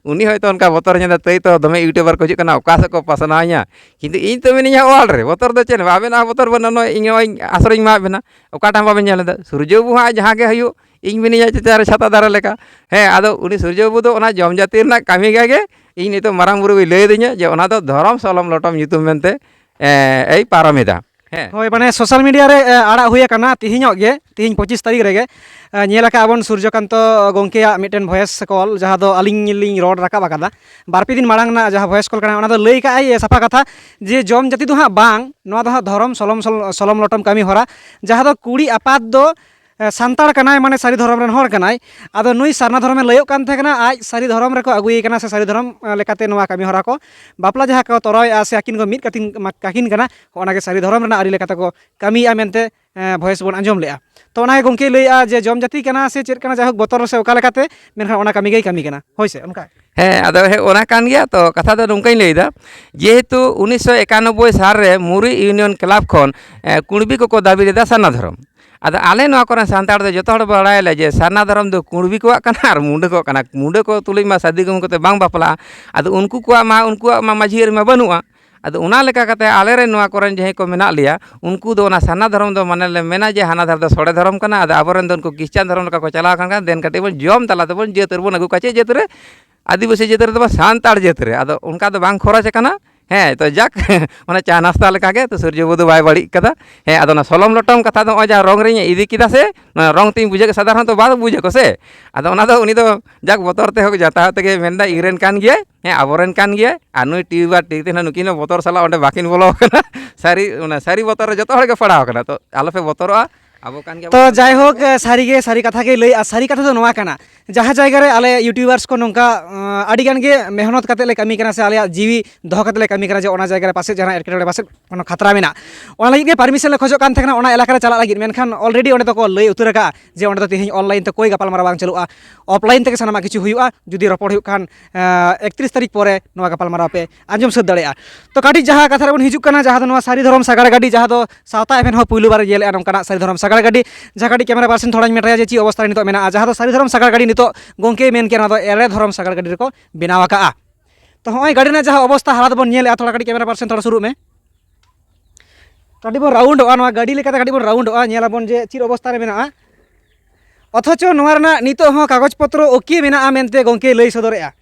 ᱩᱱᱤ ᱦᱚᱭᱛᱳ ᱚᱱᱠᱟ ᱵᱚᱛᱚᱨ ᱧᱮᱞ ᱛᱮᱭ ᱛᱚ ᱫᱚᱢᱮ ᱤᱭᱩᱴᱩᱵᱟᱨ ᱠᱚ ᱦᱤᱡᱩᱜ ᱠᱟᱱᱟ, ᱚᱠᱟ ᱥᱮᱫ ᱠᱚ ᱯᱟᱥᱱᱟᱣ ᱤᱧᱟ᱾ ᱠᱤᱱᱛᱩ ᱤᱧ ᱛᱚ ᱢᱤᱱᱟᱹᱧᱟ ᱚᱣᱟᱞ ᱨᱮ, ᱵᱚᱛᱚᱨ ᱫᱚ ᱪᱮᱫ ᱦᱚᱸ ᱵᱟᱝ, ᱟᱵᱮᱱᱟᱜ ᱵᱚᱛᱚᱨ ᱵᱟᱹᱱᱩᱜᱼᱟ, ᱱᱚᱜᱼᱚᱭ ᱤᱧ ᱱᱚᱜᱼᱚᱭ ᱟᱥᱨᱚᱭ ᱤᱧ ᱮᱢᱟᱣᱟᱫ ᱵᱮᱱᱟ, ᱚᱠᱟᱴᱟᱜ ᱦᱚᱸ ᱵᱟᱵᱮᱱ ᱧᱮᱞ ᱮᱫᱟ᱾ ᱥᱩᱨᱡᱚ ᱵᱟᱹᱵᱩ ᱦᱟᱸᱜ ᱡᱟᱦᱟᱸ ᱜᱮ ᱦᱩᱭᱩᱜ, ᱤᱧ ᱢᱤᱱᱟᱹᱧᱟ ᱪᱮᱛᱟᱱ ᱨᱮ ᱪᱷᱟᱛᱟ ᱫᱟᱨᱮ ᱞᱮᱠᱟ᱾ ᱦᱮᱸ, ᱟᱫᱚ ᱩᱱᱤ ᱥᱩᱨᱡᱚ ᱵᱟᱹᱵᱩ ᱫᱚ ᱚᱱᱟ ᱡᱚᱢ ᱡᱟᱹᱛᱤ ᱨᱮᱱᱟᱜ ᱠᱟᱹᱢᱤ ᱜᱮ ᱤᱧ ᱱᱤᱛᱚᱜ ᱢᱟᱨᱟᱝ ᱵᱩᱨᱩ ᱜᱮᱭ ᱞᱟᱹᱭ ᱟᱹᱫᱤᱧᱟ ᱡᱮ ᱚᱱᱟ ᱫᱚ ᱫᱷᱚᱨᱚᱢ ᱥᱚᱞᱚᱢ ᱞᱚᱴᱚᱢ ᱧᱩᱛᱩᱢ ᱢᱮᱱᱛᱮ, ᱮ, ᱮᱭ ᱯᱟᱨᱚᱢ ᱮᱫᱟ᱾ ᱦᱮᱸ᱾ ᱦᱳᱭ, ᱢᱟᱱᱮ ᱥᱳᱥᱟᱞ ᱢᱤᱰᱤᱭᱟ ᱨᱮ, ᱮ, ᱟᱲᱟᱜ ᱦᱩᱭ ᱟᱠᱟᱱᱟ ᱛᱤᱦᱤᱧᱚᱜ ᱜᱮ, ᱛᱤᱦᱤᱧ ᱯᱚᱸᱪᱤᱥ ᱛᱟᱹᱨᱤᱠᱷ ᱨᱮᱜᱮ, ᱮ, ᱧᱮᱞ ᱟᱠᱟᱫ ᱵᱚᱱ ᱥᱩᱨᱡᱚᱠᱟᱱᱛᱚ ᱜᱚᱢᱠᱮᱭᱟᱜ ᱢᱤᱫᱴᱮᱱ ᱵᱷᱚᱭᱮᱥ ᱠᱚᱞ, ᱡᱟᱦᱟᱸ ᱫᱚ ᱟᱹᱞᱤᱧ ᱞᱤᱧ ᱨᱚᱲ ᱨᱟᱠᱟᱵ ᱟᱠᱟᱫᱟ᱾ ᱵᱟᱨ ᱯᱮ ᱫᱤᱱ ᱢᱟᱲᱟᱝ ᱨᱮᱱᱟᱜ ᱡᱟᱦᱟᱸ ᱵᱷᱚᱭᱮᱥ ᱠᱚᱞ ᱠᱟᱱᱟ, ᱚᱱᱟ ᱫᱚ ᱞᱟᱹᱭ ᱠᱟᱜᱼᱟᱭ, ᱮ, ᱥᱟᱯᱷᱟ ᱠᱟᱛᱷᱟ ᱡᱮ ᱡᱚᱢ ᱡᱟᱹᱛᱤ ᱫᱚ ᱦᱟᱸᱜ ᱵᱟᱝ, ᱱᱚᱣᱟ ᱫᱚ ᱦᱟᱸᱜ ᱫᱷᱚᱨᱚᱢ ᱥᱚᱞᱚᱢ, ᱥᱚᱞᱚᱢ, ᱥᱚᱞᱚᱢ ᱞᱚᱴᱚᱢ ᱠᱟᱹᱢᱤ ᱦᱚᱨᱟ, ᱡᱟᱦᱟᱸ ᱫᱚ ᱠᱩᱲᱤ ᱟᱯᱟᱛ ᱫᱚ ᱮ, ᱥᱟᱱᱛᱟᱲ ᱠᱟᱱᱟᱭ, ᱢᱟᱱᱮ ᱥᱟᱹᱨᱤ ᱫᱷᱚᱨᱚᱢ ᱨᱮᱱ ᱦᱚᱲ ᱠᱟᱱᱟᱭ᱾ ᱟᱫᱚ ᱱᱩᱭ ᱥᱟᱨᱱᱟ ᱫᱷᱚᱨᱚᱢᱮ ᱞᱟᱹᱭᱚᱜ ᱠᱟᱱ ᱛᱟᱦᱮᱸ ᱠᱟᱱᱟ, ᱟᱡ ᱥᱟᱹᱨᱤ ᱫᱷᱚᱨᱚᱢ ᱨᱮᱠᱚ ᱟᱹᱜᱩᱭᱮ ᱠᱟᱱᱟ ᱥᱮ ᱥᱟᱹᱨᱤ ᱫᱷᱚᱨᱚᱢ, ᱮ, ᱞᱮᱠᱟᱛᱮ ᱱᱚᱣᱟ ᱠᱟᱹᱢᱤ ᱦᱚᱨᱟ ᱠᱚ, ᱵᱟᱯᱞᱟ ᱡᱟᱦᱟᱸ ᱠᱚ ᱛᱚᱨᱟᱣᱮᱫᱼᱟ ᱥᱮ ᱟᱹᱠᱤᱱ ᱠᱚ ᱢᱤᱫ ᱠᱟᱹᱠᱤᱱ, ᱠᱟᱹᱠᱤᱱ ᱠᱟᱱᱟ, ᱚᱱᱟᱜᱮ ᱥᱟᱹᱨᱤ ᱫᱷᱚᱨᱚᱢ ᱨᱮᱱᱟᱜ ᱟᱹᱨᱤ ᱞᱮᱠᱟᱛᱮ ᱠᱚ ᱠᱟᱹᱢᱤᱭᱮᱫᱼᱟ ᱢᱮᱱᱛᱮ, ᱮ, ᱵᱷᱚᱭᱮᱥ ᱵᱚᱱ ᱟᱸᱡᱚᱢ ᱞᱮᱫᱼᱟ᱾ ᱛᱚ ᱚᱱᱟᱜᱮ ᱜᱚᱢᱠᱮᱭ ᱞᱟᱹᱭᱮᱫᱼᱟ ᱡᱮ ᱡᱚᱢ ᱡᱟᱹᱛᱤ ᱠᱟᱱᱟ ᱥᱮ ᱪᱮᱫ ᱠᱟᱱᱟ, ᱡᱟᱭᱦᱳᱠ ᱵᱚᱛᱚᱨ ᱥᱮ ᱚᱠᱟ ᱞᱮᱠᱟᱛᱮ, ᱢᱮᱱᱠᱷᱟᱱ ᱚᱱᱟ ᱠᱟᱹᱢᱤ ᱜᱮᱭ ᱠᱟᱹᱢᱤ ᱠᱟᱱᱟ᱾ ᱦᱳᱭ ᱥᱮ, ᱚᱱᱠᱟ᱾ ᱦᱮᱸ, ᱟᱫᱚ ᱦᱮᱸ, ᱚᱱᱟ ᱠᱟᱱ ᱜᱮᱭᱟ᱾ ᱛᱚ ᱠᱟᱛᱷᱟ ᱫᱚ ᱱᱚᱝᱠᱟᱧ ᱞᱟᱹᱭᱫᱟ, ᱡᱮᱦᱮᱛᱩ ᱩᱱᱤᱥᱥᱚ ᱮᱠᱟᱱᱚᱵᱵᱳᱭ ᱥᱟᱞ ᱨᱮ ᱢᱩᱨᱤ ᱤᱭᱩᱱᱤᱭᱚᱱ ᱠᱞᱟᱵᱽ ᱠᱷᱚᱱ, ᱮ, ᱠᱩᱬᱵᱤ ᱠᱚᱠᱚ ᱫᱟᱹᱵᱤ ᱞᱮᱫᱟ ᱥᱟᱨᱱᱟ ᱫᱷᱚᱨᱚᱢ᱾ ᱟᱫᱚ ᱟᱞᱮ ᱱᱚᱣᱟ ᱠᱚᱨᱮᱱ ᱥᱟᱱᱛᱟᱲ ᱫᱚ ᱡᱚᱛᱚ ᱦᱚᱲ ᱵᱚᱱ ᱵᱟᱲᱟᱭᱟᱞᱮ ᱡᱮ ᱥᱟᱨᱱᱟ ᱫᱷᱚᱨᱚᱢ ᱫᱚ ᱠᱩᱬᱵᱤ ᱠᱚᱣᱟᱜ ᱠᱟᱱᱟ ᱟᱨ ᱢᱩᱸᱰᱟᱹ ᱠᱚᱣᱟᱜ ᱠᱟᱱᱟ᱾ ᱢᱩᱸᱰᱟᱹ ᱠᱚ ᱛᱩᱞᱩᱡ ᱢᱟ ᱥᱟᱹᱫᱷᱤ ᱜᱩᱢ ᱠᱟᱛᱮ ᱵᱟᱝ ᱵᱟᱯᱞᱟᱜᱼᱟ᱾ ᱟᱫᱚ ᱩᱱᱠᱩ ᱠᱚᱣᱟᱜ ᱢᱟ, ᱩᱱᱠᱩᱣᱟᱜ ᱢᱟ ᱢᱟᱹᱡᱷᱤ ᱟᱹᱨᱤ ᱢᱟ ᱵᱟᱹᱱᱩᱜᱼᱟ᱾ ᱟᱫᱚ ᱚᱱᱟ ᱞᱮᱠᱟ ᱠᱟᱛᱮ ᱟᱞᱮᱨᱮᱱ ᱱᱚᱣᱟ ᱠᱚᱨᱮᱱ ᱡᱟᱦᱟᱸᱭ ᱠᱚ ᱢᱮᱱᱟᱜ ᱞᱮᱭᱟ, ᱩᱱᱠᱩ ᱫᱚ ᱚᱱᱟ ᱥᱟᱨᱱᱟ ᱫᱷᱚᱨᱚᱢ ᱫᱚ ᱢᱟᱱᱮ ᱞᱮ ᱢᱮᱱᱟ ᱡᱮ ᱦᱟᱱᱟ ᱫᱷᱟᱨᱮ ᱫᱚ ᱥᱚᱲᱮ ᱫᱷᱚᱨᱚᱢ ᱠᱟᱱᱟ, ᱟᱫᱚ ᱟᱵᱚᱨᱮᱱ ᱫᱚ ᱩᱱᱠᱩ ᱠᱷᱨᱤᱥᱪᱟᱱ ᱫᱷᱚᱨᱚᱢ ᱞᱮᱠᱟ ᱠᱚ ᱪᱟᱞᱟᱣ ᱟᱠᱟᱱ ᱠᱷᱟᱱ ᱫᱮᱱ ᱠᱟᱹᱴᱤᱡ ᱵᱚᱱ ᱡᱚᱢ ᱛᱟᱞᱟ ᱛᱮᱵᱚᱱ ᱡᱟᱹᱛ ᱨᱮᱵᱚᱱ ᱟᱹᱜᱩ ᱠᱚᱣᱟ᱾ ᱪᱮᱫ ᱡᱟᱹᱛ ᱨᱮ? ᱟᱹᱫᱤᱵᱟᱹᱥᱤ ᱡᱟᱹᱛ ᱨᱮᱫᱚ ᱵᱟᱝ, ᱥᱟᱱᱛᱟᱲ ᱡᱟᱹᱛ ᱨᱮ᱾ ᱟᱫᱚ ᱚᱱᱠᱟ ᱫᱚ ᱵᱟᱝ ᱠᱷᱚᱨᱚᱪ ᱟᱠᱟᱱᱟ᱾ ᱦᱮᱸ, ᱛᱚ ᱡᱟᱠ, ᱚᱱᱟ ᱪᱟ ᱱᱟᱥᱛᱟ ᱞᱮᱠᱟᱜᱮ, ᱛᱚ ᱥᱩᱨᱡᱚ ᱵᱟᱹᱵᱩ ᱫᱚ ᱵᱟᱭ ᱵᱟᱹᱲᱤᱡ ᱠᱟᱫᱟ᱾ ᱦᱮᱸ, ᱟᱫᱚ ᱚᱱᱟ ᱥᱚᱞᱚᱢ ᱞᱚᱴᱚᱢ ᱠᱟᱛᱷᱟ ᱫᱚ ᱱᱚᱜᱼᱚᱭ ᱡᱟᱦᱟᱸ ᱨᱚᱝ ᱨᱤᱧ ᱤᱫᱤ ᱠᱮᱫᱟ ᱥᱮ, ᱚᱱᱟ ᱨᱚᱝ ᱛᱤᱧ ᱵᱩᱡᱷᱟᱹᱣ ᱠᱮᱫᱟ, ᱥᱟᱫᱷᱟᱨᱚᱱᱛᱚ ᱵᱟᱝ ᱵᱩᱡᱷᱟᱹ ᱠᱚ ᱥᱮ᱾ ᱟᱫᱚ ᱚᱱᱟ ᱫᱚ ᱩᱱᱤ ᱫᱚ ᱡᱟᱠ ᱵᱚᱛᱚᱨ ᱛᱮ ᱦᱳᱠ ᱡᱟᱛᱟᱣ ᱛᱮᱜᱮ ᱢᱮᱱᱫᱟ, ᱤᱧᱨᱮᱱ ᱠᱟᱱ ᱜᱮᱭᱟᱭ, ᱦᱮᱸ, ᱟᱵᱚᱨᱮᱱ ᱠᱟᱱ ᱜᱮᱭᱟᱭ᱾ ᱟᱨ ᱱᱩᱭ ᱴᱤᱭᱩᱵᱟᱨ ᱴᱤᱠ ᱛᱮ ᱱᱩᱠᱤᱱ ᱦᱚᱸ ᱵᱚᱛᱚᱨ ᱥᱟᱞᱟᱜ ᱚᱸᱰᱮ ᱵᱟᱹᱠᱤᱱ ᱵᱚᱞᱚ ᱟᱠᱟᱱᱟ᱾ ᱥᱟᱹᱨᱤ, ᱚᱱᱟ ᱥᱟᱹᱨᱤ ᱵᱚᱛᱚᱨ ᱨᱮ ᱡᱚᱛᱚ ᱦᱚᱲ ᱜᱮ ᱯᱟᱲᱟᱣ ᱟᱠᱟᱱᱟ᱾ ᱛᱚ ᱟᱞᱚᱯᱮ ᱵᱚᱛᱚᱨᱚᱜᱼᱟ, ᱟᱵᱚ ᱠᱟᱱ ᱜᱮᱭᱟ ᱛᱚ ᱵᱚᱱ᱾ ᱡᱟᱭᱦᱳᱠ, ᱥᱟᱹᱨᱤ ᱜᱮ ᱥᱟᱹᱨᱤ ᱠᱟᱛᱷᱟ ᱜᱮᱭ ᱞᱟᱹᱭᱮᱜᱼᱟ᱾ ᱥᱟᱹᱨᱤ ᱠᱟᱛᱷᱟ ᱫᱚ ᱱᱚᱣᱟ ᱠᱟᱱᱟ, ᱡᱟᱦᱟᱸ ᱡᱟᱭᱜᱟ ᱨᱮ ᱟᱞᱮ ᱭᱩᱴᱩᱵᱟᱨᱥ ᱠᱚ ᱱᱚᱝᱠᱟ, ᱟᱸ, ᱟᱹᱰᱤ ᱜᱟᱱ ᱜᱮ ᱢᱮᱦᱱᱚᱛ ᱠᱟᱛᱮ ᱞᱮ ᱠᱟᱹᱢᱤ ᱠᱟᱱᱟ ᱥᱮ ᱟᱞᱮᱭᱟᱜ ᱡᱤᱣᱤ ᱫᱚᱦᱚ ᱠᱟᱛᱮ ᱞᱮ ᱠᱟᱹᱢᱤ ᱠᱟᱱᱟ ᱡᱮ ᱚᱱᱟ ᱡᱟᱭᱜᱟ ᱨᱮ ᱯᱟᱥᱮᱡ ᱡᱟᱦᱟᱱᱟᱜ ᱮᱴᱠᱮᱴᱚᱬᱮ ᱯᱟᱥᱮᱡ ᱠᱳᱱᱳ ᱠᱷᱟᱛᱨᱟ ᱢᱮᱱᱟᱜᱼᱟ᱾ ᱚᱱᱟ ᱞᱟᱹᱜᱤᱫ ᱜᱮ ᱯᱟᱨᱢᱤᱥᱚᱱ ᱞᱮ ᱠᱷᱚᱡᱚᱜ ᱠᱟᱱ ᱛᱟᱦᱮᱸ ᱠᱟᱱᱟ ᱚᱱᱟ ᱮᱞᱟᱠᱟ ᱨᱮ ᱪᱟᱞᱟᱜ ᱞᱟᱹᱜᱤᱫ, ᱢᱮᱱᱠᱷᱟᱱ already ᱚᱸᱰᱮ ᱫᱚᱠᱚ ᱞᱟᱹᱭ ᱩᱛᱟᱹᱨ ᱟᱠᱟᱫᱼᱟ ᱡᱮ ᱚᱸᱰᱮ ᱫᱚ ᱛᱮᱦᱮᱧ online ᱛᱮ ᱠᱳᱭ ᱜᱟᱯᱟᱞᱢᱟᱨᱟᱣ ᱵᱟᱝ ᱪᱟᱹᱞᱩᱜᱼᱟ, offline ᱛᱮᱜᱮ ᱥᱟᱱᱟᱢᱟᱜ ᱠᱤᱪᱷᱩ ᱦᱩᱭᱩᱜᱼᱟ᱾ ᱡᱩᱫᱤ ᱨᱚᱯᱚᱲ ᱦᱩᱭᱩᱜ ᱠᱷᱟᱱ, ᱟᱸ, ᱮᱠᱛᱨᱤᱥ ᱛᱟᱹᱨᱤᱠᱷ ᱯᱚᱨᱮ ᱱᱚᱣᱟ ᱜᱟᱯᱟᱞᱢᱟᱨᱟᱣ ᱯᱮ ᱟᱸᱡᱚᱢ ᱥᱟᱹᱛ ᱫᱟᱲᱮᱭᱟᱜᱼᱟ᱾ ᱛᱚ ᱠᱟᱹᱴᱤᱡ ᱡᱟᱦᱟᱸ ᱠᱟᱛᱷᱟ ᱨᱮᱵᱚᱱ ᱦᱤᱡᱩᱜ ᱠᱟᱱᱟ, ᱡᱟᱦᱟᱸ ᱫᱚ ᱱᱚᱣᱟ ᱥᱟᱹᱨᱤ ᱫᱷᱚᱨᱚᱢ ᱥᱟᱜᱟᱲ ᱜᱟᱹᱰᱤ, ᱡᱟᱦᱟᱸ ᱫᱚ ᱥᱟᱶᱛᱟ ᱮᱵᱷᱮᱱ ᱦᱚᱸ ᱯᱩᱭᱞᱩ ᱵᱟᱨ ᱧᱮᱞᱮᱜᱼᱟ ᱱᱚᱝᱠᱟᱱᱟᱜ ᱥᱟᱹᱨᱤ ᱫᱷᱚᱨᱚᱢ ᱥᱟᱜᱟᱲ ᱜᱟᱹᱰᱤ, ᱡᱟᱦᱟᱸ ᱠᱟᱹᱴᱤᱡ ᱠᱮᱢᱮᱨᱟ ᱯᱟᱨᱥᱮᱱ ᱛᱷᱚᱲᱟᱧ ᱢᱮᱛᱟᱭᱟ ᱡᱮ ᱪᱮᱫ ᱚᱵᱚᱥᱛᱟ ᱨᱮ ᱱᱤᱛᱚᱜ ᱢᱮᱱᱟᱜᱼᱟ, ᱡᱟᱦᱟᱸ ᱫᱚ ᱥᱟᱹᱨᱤ ᱫᱷᱚᱨᱚᱢ ᱥᱟᱜᱟᱲ ᱜᱟᱹᱰᱤ ᱱᱤᱛᱚᱜ ᱜᱚᱝᱠᱮᱭ ᱢᱮᱱ ᱠᱮᱭᱟ ᱱᱚᱣᱟ ᱫᱚ ᱮᱲᱮ ᱫᱷᱚᱨᱚᱢ ᱥᱟᱜᱟᱲ ᱜᱟᱹᱰᱤ ᱨᱮᱠᱚ ᱵᱮᱱᱟᱣ ᱟᱠᱟᱜᱼᱟ᱾ ᱛᱚ ᱦᱚᱸᱜᱼᱚᱭ ᱜᱟᱹᱰᱤ ᱨᱮᱱᱟᱜ ᱡᱟᱦᱟᱸ ᱚᱵᱚᱥᱛᱟ ᱦᱟᱞᱟᱛ ᱵᱚᱱ ᱧᱮᱞᱮᱫᱼᱟ, ᱛᱷᱚᱲᱟ ᱠᱟᱹᱴᱤᱡ ᱠᱮᱢᱮᱨᱟ ᱯᱟᱨᱥᱮᱱ ᱛᱷᱚᱲᱟ ᱥᱩᱨᱩᱜ ᱢᱮ᱾ ᱠᱟᱹᱴᱤᱡ ᱵᱚᱱ ᱨᱟᱣᱩᱱᱰᱚᱜᱼᱟ, ᱱᱚᱣᱟ ᱜᱟᱹᱰᱤ ᱞᱮᱠᱟᱛᱮ ᱠᱟᱹᱴᱤᱡ ᱵᱚᱱ ᱨᱟᱣᱩᱱᱰᱚᱜᱼᱟ, ᱧᱮᱞ ᱟᱵᱚᱱ ᱡᱮ ᱪᱮᱫ ᱚᱵᱚᱥᱛᱟ ᱨᱮ ᱢᱮᱱᱟᱜᱼᱟ᱾ ᱚᱛᱷᱚᱪᱚ ᱱᱚᱣᱟ ᱨᱮᱱᱟᱜ ᱱᱤᱛᱚᱜ ᱦᱚᱸ ᱠᱟᱜᱚᱡᱽ ᱯᱚᱛᱨᱚ ᱳᱠᱮ ᱢᱮᱱᱟᱜᱼᱟ ᱢᱮᱱᱛᱮ ᱜᱚᱝᱠᱮ ᱞᱟᱹᱭ ᱥᱚᱫᱚᱨᱮᱜᱼᱟ᱾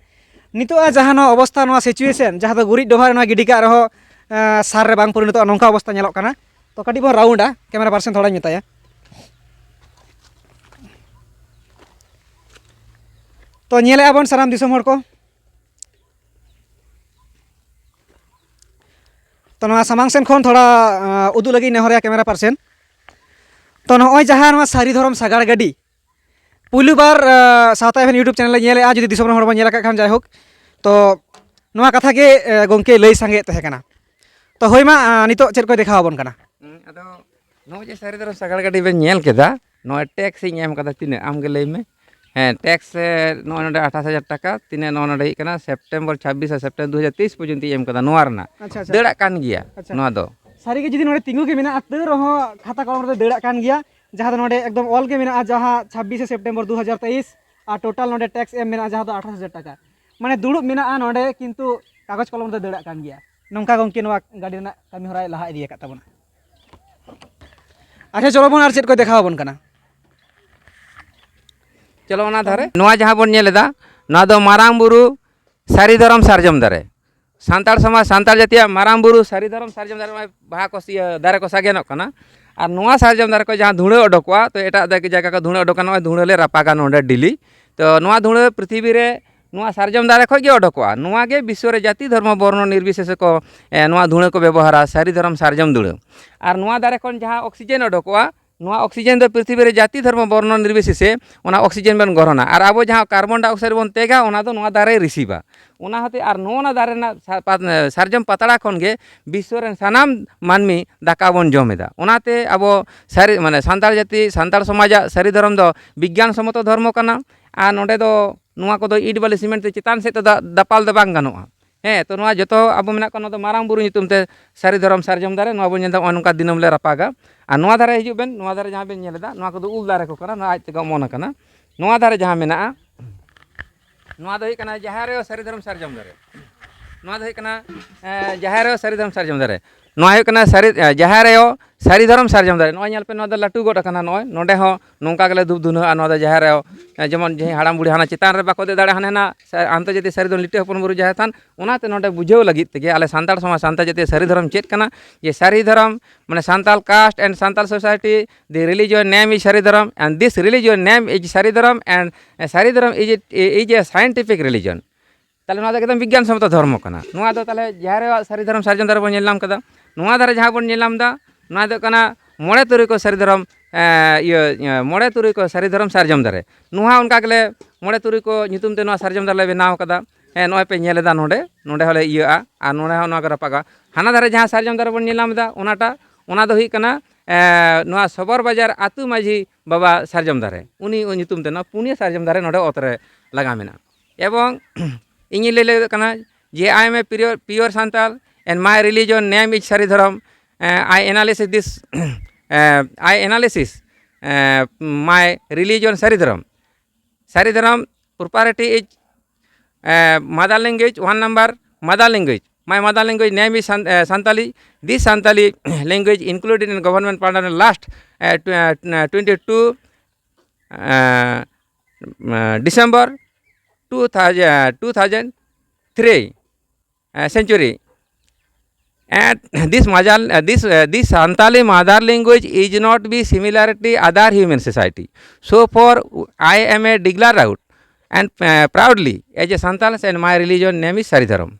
ᱱᱤᱛᱚᱜ ᱟᱜ ᱡᱟᱦᱟᱸ ᱱᱚᱣᱟ ᱚᱵᱚᱥᱛᱟ, ᱱᱚᱣᱟ situation, ᱡᱟᱦᱟᱸ ᱫᱚ ᱜᱩᱨᱤᱡ ᱰᱚᱵᱷᱟ ᱨᱮ ᱱᱚᱣᱟ ᱜᱤᱰᱤ ᱠᱟᱜ ᱨᱮᱦᱚᱸ, ᱮᱸ, ᱥᱟᱨ ᱨᱮ ᱵᱟᱝ ᱯᱚᱨᱤᱱᱚᱛᱚᱜᱼᱟ, ᱱᱚᱝᱠᱟ ᱚᱵᱚᱥᱛᱟ ᱧᱮᱞᱚᱜ ᱠᱟᱱᱟ᱾ ᱛᱚ ᱠᱟᱹᱴᱤᱡ ᱵᱚᱱ ᱨᱟᱣᱩᱱᱰᱟ, ᱠᱮᱢᱮᱨᱟ ᱯᱟᱨᱥᱮᱱ ᱛᱷᱚᱲᱟᱧ ᱢᱮᱛᱟᱭᱟ᱾ ᱛᱚ ᱧᱮᱞᱮᱜᱼᱟ ᱵᱚᱱ ᱥᱟᱱᱟᱢ ᱫᱤᱥᱚᱢ ᱦᱚᱲ ᱠᱚ᱾ ᱛᱚ ᱱᱚᱣᱟ ᱥᱟᱢᱟᱝ ᱥᱮᱱ ᱠᱷᱚᱱ ᱛᱷᱚᱲᱟ, ᱟᱸ, ᱩᱫᱩᱜ ᱞᱟᱹᱜᱤᱫ ᱱᱮᱦᱚᱨᱮᱜᱼᱟ ᱠᱮᱢᱮᱨᱟ ᱯᱟᱨᱥᱮᱱ᱾ ᱛᱚ ᱱᱚᱜᱼᱚᱭ ᱡᱟᱦᱟᱸ ᱱᱚᱣᱟ ᱥᱟᱹᱨᱤ ᱫᱷᱚᱨᱚᱢ ᱥᱟᱜᱟᱲ ᱜᱟᱹᱰᱤ ᱯᱩᱭᱞᱩ ᱵᱟᱨ, ᱟᱸ, ᱥᱟᱶᱛᱟ ᱮᱯᱷ ᱮᱢ YouTube channel ᱞᱮ ᱧᱮᱞᱮᱜᱼᱟ, ᱡᱩᱫᱤ ᱫᱤᱥᱚᱢ ᱨᱮᱱ ᱦᱚᱲ ᱵᱚᱱ ᱧᱮᱞ ᱟᱠᱟᱫ ᱠᱷᱟᱱ ᱡᱟᱭᱦᱳᱠ᱾ ᱛᱚ ᱱᱚᱣᱟ ᱠᱟᱛᱷᱟ ᱜᱮ, ᱮ, ᱜᱚᱝᱠᱮ ᱞᱟᱹᱭ ᱥᱟᱸᱜᱮᱭᱮᱫ ᱛᱟᱦᱮᱸ ᱠᱟᱱᱟ᱾ ᱛᱚ ᱦᱳᱭ ᱢᱟ, ᱟᱸ, ᱱᱤᱛᱚᱜ ᱪᱮᱫ ᱠᱚᱭ ᱫᱮᱠᱷᱟᱣ ᱟᱵᱚᱱ ᱠᱟᱱᱟ? ᱦᱩᱸ, ᱟᱫᱚ ᱱᱚᱜᱼᱚᱭ ᱡᱮ ᱥᱟᱹᱨᱤ ᱫᱷᱚᱨᱚᱢ ᱥᱟᱜᱟᱲ ᱜᱟᱹᱰᱤ ᱵᱮᱱ ᱧᱮᱞ ᱠᱮᱫᱟ, ᱱᱚᱜᱼᱚᱭ ᱴᱮᱠᱥ ᱤᱧ ᱮᱢ ᱠᱟᱫᱟ ᱛᱤᱱᱟᱹᱜ, ᱟᱢ ᱜᱮ ᱞᱟᱹᱭ ᱢᱮ᱾ ᱦᱮᱸ, ᱴᱮᱠᱥ, ᱮ, ᱱᱚᱜᱼᱚᱭ ᱱᱚᱰᱮ ᱟᱴᱷᱟᱥ ᱦᱟᱡᱟᱨ ᱴᱟᱠᱟ, ᱛᱤᱱᱟᱹᱜ ᱱᱚᱜᱼᱚᱭ ᱱᱚᱰᱮ ᱦᱩᱭᱩᱜ ᱠᱟᱱᱟ ᱥᱮᱯᱴᱮᱢᱵᱚᱨ ᱪᱷᱟᱵᱵᱤᱥ ᱟᱨ ᱥᱮᱯᱴᱮᱢᱵᱚᱨ ᱫᱩ ᱦᱟᱡᱟᱨ ᱛᱮᱭᱤᱥ ᱯᱚᱨᱡᱚᱱᱛᱚ ᱤᱧ ᱮᱢ ᱠᱟᱫᱟ ᱱᱚᱣᱟ ᱨᱮᱱᱟᱜ᱾ ᱟᱪᱪᱷᱟ, ᱟᱪᱪᱷᱟ᱾ ᱫᱟᱹᱲᱟᱜ ᱠᱟᱱ ᱜᱮᱭᱟ᱾ ᱟᱪᱪᱷᱟ᱾ ᱱᱚᱣᱟ ᱫᱚ᱾ ᱥᱟᱹᱨᱤ ᱜᱮ ᱡᱩᱫᱤ ᱱᱚᱰᱮ ᱛᱤᱸᱜᱩ ᱜᱮ ᱢᱮᱱᱟᱜᱼᱟ, ᱛᱟᱹᱣ ᱨᱮᱦᱚᱸ ᱠᱷᱟᱛᱟ ᱠᱚᱞᱚᱢ ᱨᱮ ᱫᱟᱹᱲᱟᱜ ᱠᱟᱱ ᱜᱮᱭᱟ, ᱡᱟᱦᱟᱸ ᱫᱚ ᱱᱚᱰᱮ ᱮᱠᱫᱚᱢ ᱚᱞ ᱜᱮ ᱢᱮᱱᱟᱜᱼᱟ, ᱡᱟᱦᱟᱸ ᱪᱷᱟᱵᱵᱤᱥᱮ ᱥᱮᱯᱴᱮᱢᱵᱚᱨ ᱫᱩ ᱦᱟᱡᱟᱨ ᱛᱮᱭᱤᱥ, ᱟᱨ ᱴᱳᱴᱟᱞ ᱱᱚᱰᱮ ᱴᱮᱠᱥ ᱮᱢ ᱢᱮᱱᱟᱜᱼᱟ, ᱡᱟᱦᱟᱸ ᱫᱚ ᱟᱴᱷᱟᱥ ᱦᱟᱡᱟᱨ ᱴᱟᱠᱟ᱾ ᱢᱟᱱᱮ ᱫᱩᱲᱩᱵ ᱢᱮᱱᱟᱜᱼᱟ ᱱᱚᱰᱮ, ᱠᱤᱱᱛᱩ ᱠᱟᱜᱚᱡᱽ ᱠᱚᱞᱚᱢ ᱨᱮ ᱫᱟᱹᱲᱟᱜ ᱠᱟᱱ ᱜᱮᱭᱟ᱾ ᱱᱚᱝᱠᱟ ᱜᱚᱝᱠᱮ ᱱᱚᱣᱟ ᱜᱟᱹᱰᱤ ᱨᱮᱱᱟᱜ ᱠᱟᱹᱢᱤ ᱦᱚᱨᱟᱭ ᱞᱟᱦᱟ ᱤᱫᱤ ᱟᱠᱟᱫ ᱛᱟᱵᱚᱱᱟ᱾ ᱟᱪᱪᱷᱟ, ᱪᱚᱞᱚ ᱵᱚᱱ ᱟᱨ ᱪᱮᱫ ᱠᱚᱭ ᱫᱮᱠᱷᱟᱣ ᱟᱵᱚᱱ ᱠᱟᱱᱟ᱾ ᱪᱚᱞᱚ ᱚᱱᱟ ᱫᱷᱟᱨᱮ᱾ ᱱᱚᱣᱟ ᱡᱟᱦᱟᱸ ᱵᱚᱱ ᱧᱮᱞ ᱮᱫᱟ, ᱱᱚᱣᱟ ᱫᱚ ᱢᱟᱨᱟᱝ ᱵᱩᱨᱩ ᱥᱟᱹᱨᱤ ᱫᱷᱚᱨᱚᱢ ᱥᱟᱨᱡᱚᱢ ᱫᱟᱨᱮ᱾ ᱥᱟᱱᱛᱟᱲ ᱥᱚᱢᱟᱡᱽ, ᱥᱟᱱᱛᱟᱲ ᱡᱟᱹᱛᱤᱭᱟᱜ ᱢᱟᱨᱟᱝ ᱵᱩᱨᱩ ᱥᱟᱹᱨᱤ ᱫᱷᱚᱨᱚᱢ ᱥᱟᱨᱡᱚᱢ ᱫᱟᱨᱮ, ᱱᱚᱜᱼᱚᱭ ᱵᱟᱦᱟ ᱠᱚ, ᱤᱭᱟᱹ, ᱫᱟᱨᱮ ᱠᱚ ᱥᱟᱜᱮᱱᱚᱜ ᱠᱟᱱᱟ᱾ ᱟᱨ ᱱᱚᱣᱟ ᱥᱟᱨᱡᱚᱢ ᱫᱟᱨᱮ ᱠᱚ ᱡᱟᱦᱟᱸ ᱫᱷᱩᱲᱟᱹ ᱚᱰᱚᱠᱚᱜᱼᱟ, ᱛᱚ ᱮᱴᱟᱜ ᱡᱟᱭᱜᱟ ᱠᱚ ᱫᱷᱩᱲᱟᱹ ᱚᱰᱚᱠᱟ, ᱱᱚᱜᱼᱚᱭ ᱫᱷᱩᱲᱟᱹ ᱞᱮ ᱨᱟᱯᱟᱜᱟ ᱱᱚᱰᱮ ᱰᱮᱞᱤ᱾ ᱛᱚ ᱱᱚᱣᱟ ᱫᱷᱩᱲᱟᱹ ᱯᱨᱤᱛᱷᱤᱵᱤ ᱨᱮ ᱱᱚᱣᱟ ᱥᱟᱨᱡᱚᱢ ᱫᱟᱨᱮ ᱠᱷᱚᱱ ᱜᱮ ᱚᱰᱚᱠᱚᱜᱼᱟ᱾ ᱱᱚᱣᱟ ᱜᱮ ᱵᱤᱥᱥᱚ ᱨᱮ ᱡᱟᱹᱛᱤ ᱫᱷᱚᱨᱢᱚ ᱵᱚᱨᱱᱚ ᱱᱤᱨᱵᱤᱥᱮᱥᱮ ᱠᱚ, ᱮ, ᱱᱚᱣᱟ ᱫᱷᱩᱲᱟᱹ ᱠᱚ ᱵᱮᱵᱚᱦᱟᱨᱟ, ᱥᱟᱹᱨᱤ ᱫᱷᱚᱨᱚᱢ ᱥᱟᱨᱡᱚᱢ ᱫᱷᱩᱲᱟᱹ᱾ ᱟᱨ ᱱᱚᱣᱟ ᱫᱟᱨᱮ ᱠᱷᱚᱱ ᱡᱟᱦᱟᱸ ᱚᱠᱥᱤᱡᱮᱱ ᱚᱰᱚᱠᱚᱜᱼᱟ, ᱱᱚᱣᱟ ᱚᱠᱥᱤᱡᱮᱱ ᱫᱚ ᱯᱨᱤᱛᱷᱤᱵᱤ ᱨᱮ ᱡᱟᱹᱛᱤ ᱫᱷᱚᱨᱢᱚ ᱵᱚᱨᱱᱚ ᱱᱤᱨᱵᱤᱥᱮᱥᱮ ᱚᱱᱟ ᱚᱠᱥᱤᱡᱮᱱ ᱵᱚᱱ ᱜᱨᱚᱦᱚᱱᱟ᱾ ᱟᱨ ᱟᱵᱚ ᱡᱟᱦᱟᱸ ᱠᱟᱨᱵᱚᱱ ᱰᱟᱭ ᱚᱠᱥᱟᱭᱤᱰ ᱵᱚᱱ ᱛᱮᱜᱟ, ᱚᱱᱟ ᱫᱚ ᱱᱚᱣᱟ ᱫᱟᱨᱮᱭ ᱨᱤᱥᱤᱵᱟ᱾ ᱚᱱᱟ ᱦᱚᱛᱮ ᱟᱨ ᱱᱚᱜᱼᱚ ᱱᱟ ᱫᱟᱨᱮ ᱨᱮᱱᱟᱜ ᱥᱟ-, ᱯᱟᱛ-, ᱥᱟᱨᱡᱚᱢ ᱯᱟᱛᱲᱟ ᱠᱷᱚᱱ ᱜᱮ ᱵᱤᱥᱥᱚ ᱨᱮᱱ ᱥᱟᱱᱟᱢ ᱢᱟᱹᱱᱢᱤ ᱫᱟᱠᱟ ᱵᱚᱱ ᱡᱚᱢ ᱮᱫᱟ᱾ ᱚᱱᱟᱛᱮ ᱟᱵᱚ ᱥᱟᱹᱨᱤ, ᱢᱟᱱᱮ ᱥᱟᱱᱛᱟᱲ ᱡᱟᱹᱛᱤ, ᱥᱟᱱᱛᱟᱲ ᱥᱚᱢᱟᱡᱟᱜ ᱥᱟᱹᱨᱤ ᱫᱷᱚᱨᱚᱢ ᱫᱚ ᱵᱤᱜᱽᱜᱟᱱ ᱥᱚᱢᱢᱚᱛᱚ ᱫᱷᱚᱨᱢᱚ ᱠᱟᱱᱟ᱾ ᱟᱨ ᱱᱚᱰᱮ ᱫᱚ ᱱᱚᱣᱟ ᱠᱚᱫᱚ ᱤᱴ ᱵᱟᱹᱞᱤ ᱥᱤᱢᱮᱱᱴ ᱛᱮ ᱪᱮᱛᱟᱱ ᱥᱮᱫ ᱛᱮᱫᱚ ᱫᱟᱯᱟᱞ ᱫᱚ ᱵᱟᱝ ᱜᱟᱱᱚᱜᱼᱟ᱾ ᱦᱮᱸ, ᱛᱚ ᱱᱚᱣᱟ ᱡᱚᱛᱚ ᱟᱵᱚ ᱢᱮᱱᱟᱜ ᱠᱚᱣᱟ, ᱱᱚᱣᱟ ᱫᱚ ᱢᱟᱨᱟᱝ ᱵᱩᱨᱩ ᱧᱩᱛᱩᱢ ᱛᱮ ᱥᱟᱹᱨᱤ ᱫᱷᱚᱨᱚᱢ ᱥᱟᱨᱡᱚᱢ ᱫᱟᱨᱮ, ᱱᱚᱣᱟ ᱵᱚᱱ ᱧᱮᱞ ᱮᱫᱟ, ᱱᱚᱜᱼᱚᱭ ᱱᱚᱝᱠᱟ ᱫᱤᱱᱟᱹᱢ ᱞᱮ ᱨᱟᱯᱟᱜᱟ᱾ ᱟᱨ ᱱᱚᱣᱟ ᱫᱷᱟᱨᱮ ᱦᱤᱡᱩᱜ ᱵᱮᱱ, ᱱᱚᱣᱟ ᱫᱷᱟᱨᱮ ᱡᱟᱦᱟᱸ ᱵᱮᱱ ᱧᱮᱞ ᱮᱫᱟ, ᱱᱚᱣᱟ ᱠᱚᱫᱚ ᱩᱞ ᱫᱟᱨᱮ ᱠᱚ ᱠᱟᱱᱟ, ᱱᱚᱣᱟ ᱟᱡ ᱛᱮᱜᱮ ᱚᱢᱚᱱ ᱟᱠᱟᱱᱟ᱾ ᱱᱚᱣᱟ ᱫᱷᱟᱨᱮ ᱡᱟᱦᱟᱸ ᱢᱮᱱᱟᱜᱼᱟ, ᱱᱚᱣᱟ ᱫᱚ ᱦᱩᱭᱩᱜ ᱠᱟᱱᱟ ᱡᱟᱦᱮᱨ ᱟᱭᱳ ᱥᱟᱹᱨᱤ ᱫᱷᱚᱨᱚᱢ ᱥᱟᱨᱡᱚᱢ ᱫᱟᱨᱮ᱾ ᱱᱚᱣᱟ ᱫᱚ ᱦᱩᱭᱩᱜ ᱠᱟᱱᱟ, ᱮ, ᱡᱟᱦᱮᱨ ᱟᱭᱳ ᱥᱟᱹᱨᱤ ᱫᱷᱚᱨᱚᱢ ᱥᱟᱨᱡᱚᱢ ᱫᱟᱨᱮ᱾ ᱱᱚᱣᱟ ᱦᱩᱭᱩᱜ ᱠᱟᱱᱟ ᱥᱟᱹᱨᱤ, ᱮ, ᱡᱟᱦᱮᱨ ᱟᱭᱳ ᱥᱟᱹᱨᱤ ᱫᱷᱚᱨᱚᱢ ᱥᱟᱨᱡᱚᱢ ᱫᱟᱨᱮ᱾ ᱱᱚᱜᱼᱚᱭ ᱧᱮᱞ ᱯᱮ, ᱱᱚᱣᱟ ᱫᱚ ᱞᱟᱹᱴᱩ ᱜᱚᱫ ᱟᱠᱟᱱᱟ᱾ ᱱᱚᱜᱼᱚᱭ ᱱᱚᱸᱰᱮ ᱦᱚᱸ ᱱᱚᱝᱠᱟ ᱜᱮᱞᱮ ᱫᱷᱩᱯ ᱫᱷᱩᱱᱟᱹᱜᱼᱟ᱾ ᱱᱚᱣᱟ ᱫᱚ ᱡᱟᱦᱮᱨ ᱟᱭᱳ, ᱮ, ᱡᱮᱢᱚᱱ ᱡᱟᱦᱟᱸᱭ ᱦᱟᱲᱟᱢ ᱵᱩᱲᱦᱤ ᱦᱟᱱᱟ ᱪᱮᱛᱟᱱ ᱨᱮ ᱵᱟᱠᱚ ᱫᱮᱡ ᱫᱟᱲᱮᱭᱟᱜᱼᱟ, ᱦᱟᱱᱮ ᱦᱟᱱᱟ ᱥᱮ ᱟᱱᱛᱚᱨᱡᱟᱛᱤᱭᱚ ᱥᱟᱹᱨᱤ ᱫᱷᱚᱨᱚᱢ ᱞᱤᱴᱟᱹ ᱦᱚᱯᱚᱱ ᱵᱩᱨᱩ ᱡᱟᱦᱮᱨ ᱛᱷᱟᱱ, ᱚᱱᱟᱛᱮ ᱱᱚᱸᱰᱮ ᱵᱩᱡᱷᱟᱹᱣ ᱞᱟᱹᱜᱤᱫ ᱛᱮᱜᱮ ᱟᱞᱮ ᱥᱟᱱᱛᱟᱲ ᱥᱚᱢᱟᱡᱽ, ᱥᱟᱱᱛᱟᱲ ᱡᱟᱹᱛᱤᱭᱟᱜ ᱥᱟᱹᱨᱤ ᱫᱷᱚᱨᱚᱢ ᱪᱮᱫ ᱠᱟᱱᱟ, ᱡᱮ ᱥᱟᱹᱨᱤ ᱫᱷᱚᱨᱚᱢ ᱢᱟᱱᱮ Santal caste and Santal society, the religion name is ᱥᱟᱹᱨᱤ ᱫᱷᱚᱨᱚᱢ and this religion name is ᱥᱟᱹᱨᱤ ᱫᱷᱚᱨᱚᱢ and ᱥᱟᱹᱨᱤ ᱫᱷᱚᱨᱚᱢ is a, is a scientific religion᱾ ᱛᱟᱦᱚᱞᱮ ᱱᱚᱣᱟ ᱫᱚ ᱮᱠᱫᱚᱢ ᱵᱤᱜᱽᱜᱟᱱ ᱥᱚᱢᱢᱚᱛᱚ ᱫᱷᱚᱨᱢᱚ ᱠᱟᱱᱟ᱾ ᱱᱚᱣᱟ ᱫᱚ ᱛᱟᱦᱚᱞᱮ ᱡᱟᱦᱮᱨ ᱟᱭᱳᱣᱟᱜ ᱥᱟᱹᱨᱤ ᱫᱷᱚᱨᱚᱢ ᱥᱟᱨᱡᱚᱢ ᱫᱟᱨᱮ ᱵᱚᱱ ᱧᱮᱞ ᱧᱟᱢ ᱠᱟᱫᱟ᱾ ᱱᱚᱣᱟ ᱫᱷᱟᱨᱮ ᱡᱟᱦᱟᱸ ᱵᱚᱱ ᱧᱮᱞ ᱧᱟᱢ ᱮᱫᱟ, ᱱᱚᱣᱟ ᱫᱚ ᱦᱩᱭᱩᱜ ᱠᱟᱱᱟ ᱢᱚᱬᱮ ᱛᱩᱨᱩᱭ ᱠᱚ ᱥᱟᱹᱨᱤ ᱫᱷᱚᱨᱚᱢ, ᱮᱸ, ᱤᱭᱟᱹ, ᱤᱭᱟᱹ, ᱢᱚᱬᱮ ᱛᱩᱨᱩᱭ ᱠᱚ ᱥᱟᱹᱨᱤ ᱫᱷᱚᱨᱚᱢ ᱥᱟᱨᱡᱚᱢ ᱫᱟᱨᱮ᱾ ᱱᱚᱣᱟ ᱚᱱᱠᱟ ᱜᱮᱞᱮ ᱢᱚᱬᱮ ᱛᱩᱨᱩᱭ ᱠᱚ ᱧᱩᱛᱩᱢ ᱛᱮ ᱱᱚᱣᱟ ᱥᱟᱨᱡᱚᱢ ᱫᱟᱨᱮ ᱞᱮ ᱵᱮᱱᱟᱣ ᱠᱟᱫᱟ᱾ ᱦᱮᱸ, ᱱᱚᱜᱼᱚᱭ ᱯᱮ ᱧᱮᱞ ᱮᱫᱟ ᱱᱚᱰᱮ, ᱱᱚᱰᱮ ᱦᱚᱸᱞᱮ ᱤᱭᱟᱹᱜᱼᱟ ᱟᱨ ᱱᱚᱰᱮ ᱦᱚᱸ ᱱᱚᱣᱟ ᱠᱚ ᱨᱟᱯᱟᱜᱟ᱾ ᱦᱟᱱᱟ ᱫᱷᱟᱨᱮ ᱡᱟᱦᱟᱸ ᱥᱟᱨᱡᱚᱢ ᱫᱟᱨᱮ ᱵᱚᱱ ᱧᱮᱞ ᱧᱟᱢ ᱮᱫᱟ, ᱚᱱᱟᱴᱟᱜ, ᱚᱱᱟ ᱫᱚ ᱦᱩᱭᱩᱜ ᱠᱟᱱᱟ, ᱮᱸ, ᱱᱚᱣᱟ ᱥᱚᱵᱚᱨ ᱵᱟᱡᱟᱨ ᱟᱹᱛᱩ ᱢᱟᱹᱡᱷᱤ ᱵᱟᱵᱟ ᱥᱟᱨᱡᱚᱢ ᱫᱟᱨᱮ, ᱩᱱᱤ ᱧᱩᱛᱩᱢ ᱛᱮ ᱱᱚᱣᱟ ᱯᱩᱱᱭᱟᱹ ᱥᱟᱨᱡᱚᱢ ᱫᱟᱨᱮ ᱱᱚᱰᱮ ᱚᱛ ᱨᱮ ᱞᱟᱜᱟᱣ ᱢᱮᱱᱟᱜᱼᱟ᱾ ᱮᱵᱚᱝ ᱤᱧᱤᱧ ᱞᱟᱹᱭ ᱞᱟᱹᱜᱤᱫᱚᱜ ᱠᱟᱱᱟ ᱡᱮ, "I am a pure, pure Santal and my religion name is ᱥᱟᱹᱨᱤ ᱫᱷᱚᱨᱚᱢ, ᱮᱸ, I analysis this, ᱮᱸ, I analysis, ᱮᱸ, my religion ᱥᱟᱹᱨᱤ ᱫᱷᱚᱨᱚᱢ, ᱥᱟᱹᱨᱤ ᱫᱷᱚᱨᱚᱢ property is, ᱮᱸ, mother language, one number, mother language, my mother language name is San-, ᱮᱸ, Santali, this Santali language included in government pardon last, ᱮᱸ, tw-, ᱮᱸ, twenty two, ᱮᱸ, ᱮᱸ, December two thousand, two thousand three, ᱮᱸ, century." And this mother, ᱮᱸ, this, ᱮᱸ, this Santali mother language is not be similarity other human society. So for I am a declare out and, ᱮᱸ, proudly as a Santal and my religion name is ᱥᱟᱹᱨᱤ ᱫᱷᱚᱨᱚᱢ᱾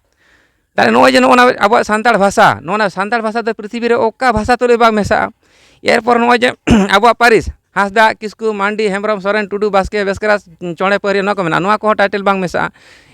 ᱛᱟᱦᱞᱮ ᱱᱚᱜᱼᱚᱭ ᱡᱮ ᱱᱚᱜᱼᱚ ᱱᱟ ᱟᱵᱚᱣᱟᱜ ᱥᱟᱱᱛᱟᱲ ᱵᱷᱟᱥᱟ, ᱱᱚᱜᱼᱚ ᱱᱟ ᱥᱟᱱᱛᱟᱲ ᱵᱷᱟᱥᱟ ᱫᱚ ᱯᱨᱤᱛᱷᱤᱵᱤ ᱨᱮ ᱚᱠᱟ ᱵᱷᱟᱥᱟ ᱛᱩᱞᱩᱡ ᱵᱟᱝ ᱢᱮᱥᱟᱜᱼᱟ᱾ ᱮᱨᱯᱚᱨ ᱱᱚᱜᱼᱚᱭ ᱡᱮ ᱟᱵᱚᱣᱟᱜ ᱯᱟᱹᱨᱤᱥ, ᱦᱟᱸᱥᱫᱟ, ᱠᱤᱥᱠᱩ, ᱢᱟᱱᱰᱤ, ᱦᱮᱢᱵᱨᱚᱢ, ᱥᱚᱨᱮᱱ, ᱴᱩᱰᱩ, ᱵᱟᱥᱠᱮ, ᱵᱮᱥᱨᱟ, ᱪᱚᱬᱮ, ᱯᱟᱹᱨᱤᱭᱟᱹ, ᱱᱚᱣᱟ ᱠᱚ ᱢᱮᱱᱟᱜᱼᱟ, ᱱᱚᱣᱟ ᱠᱚᱦᱚᱸ title ᱵᱟᱝ ᱢᱮᱥᱟᱜᱼᱟ᱾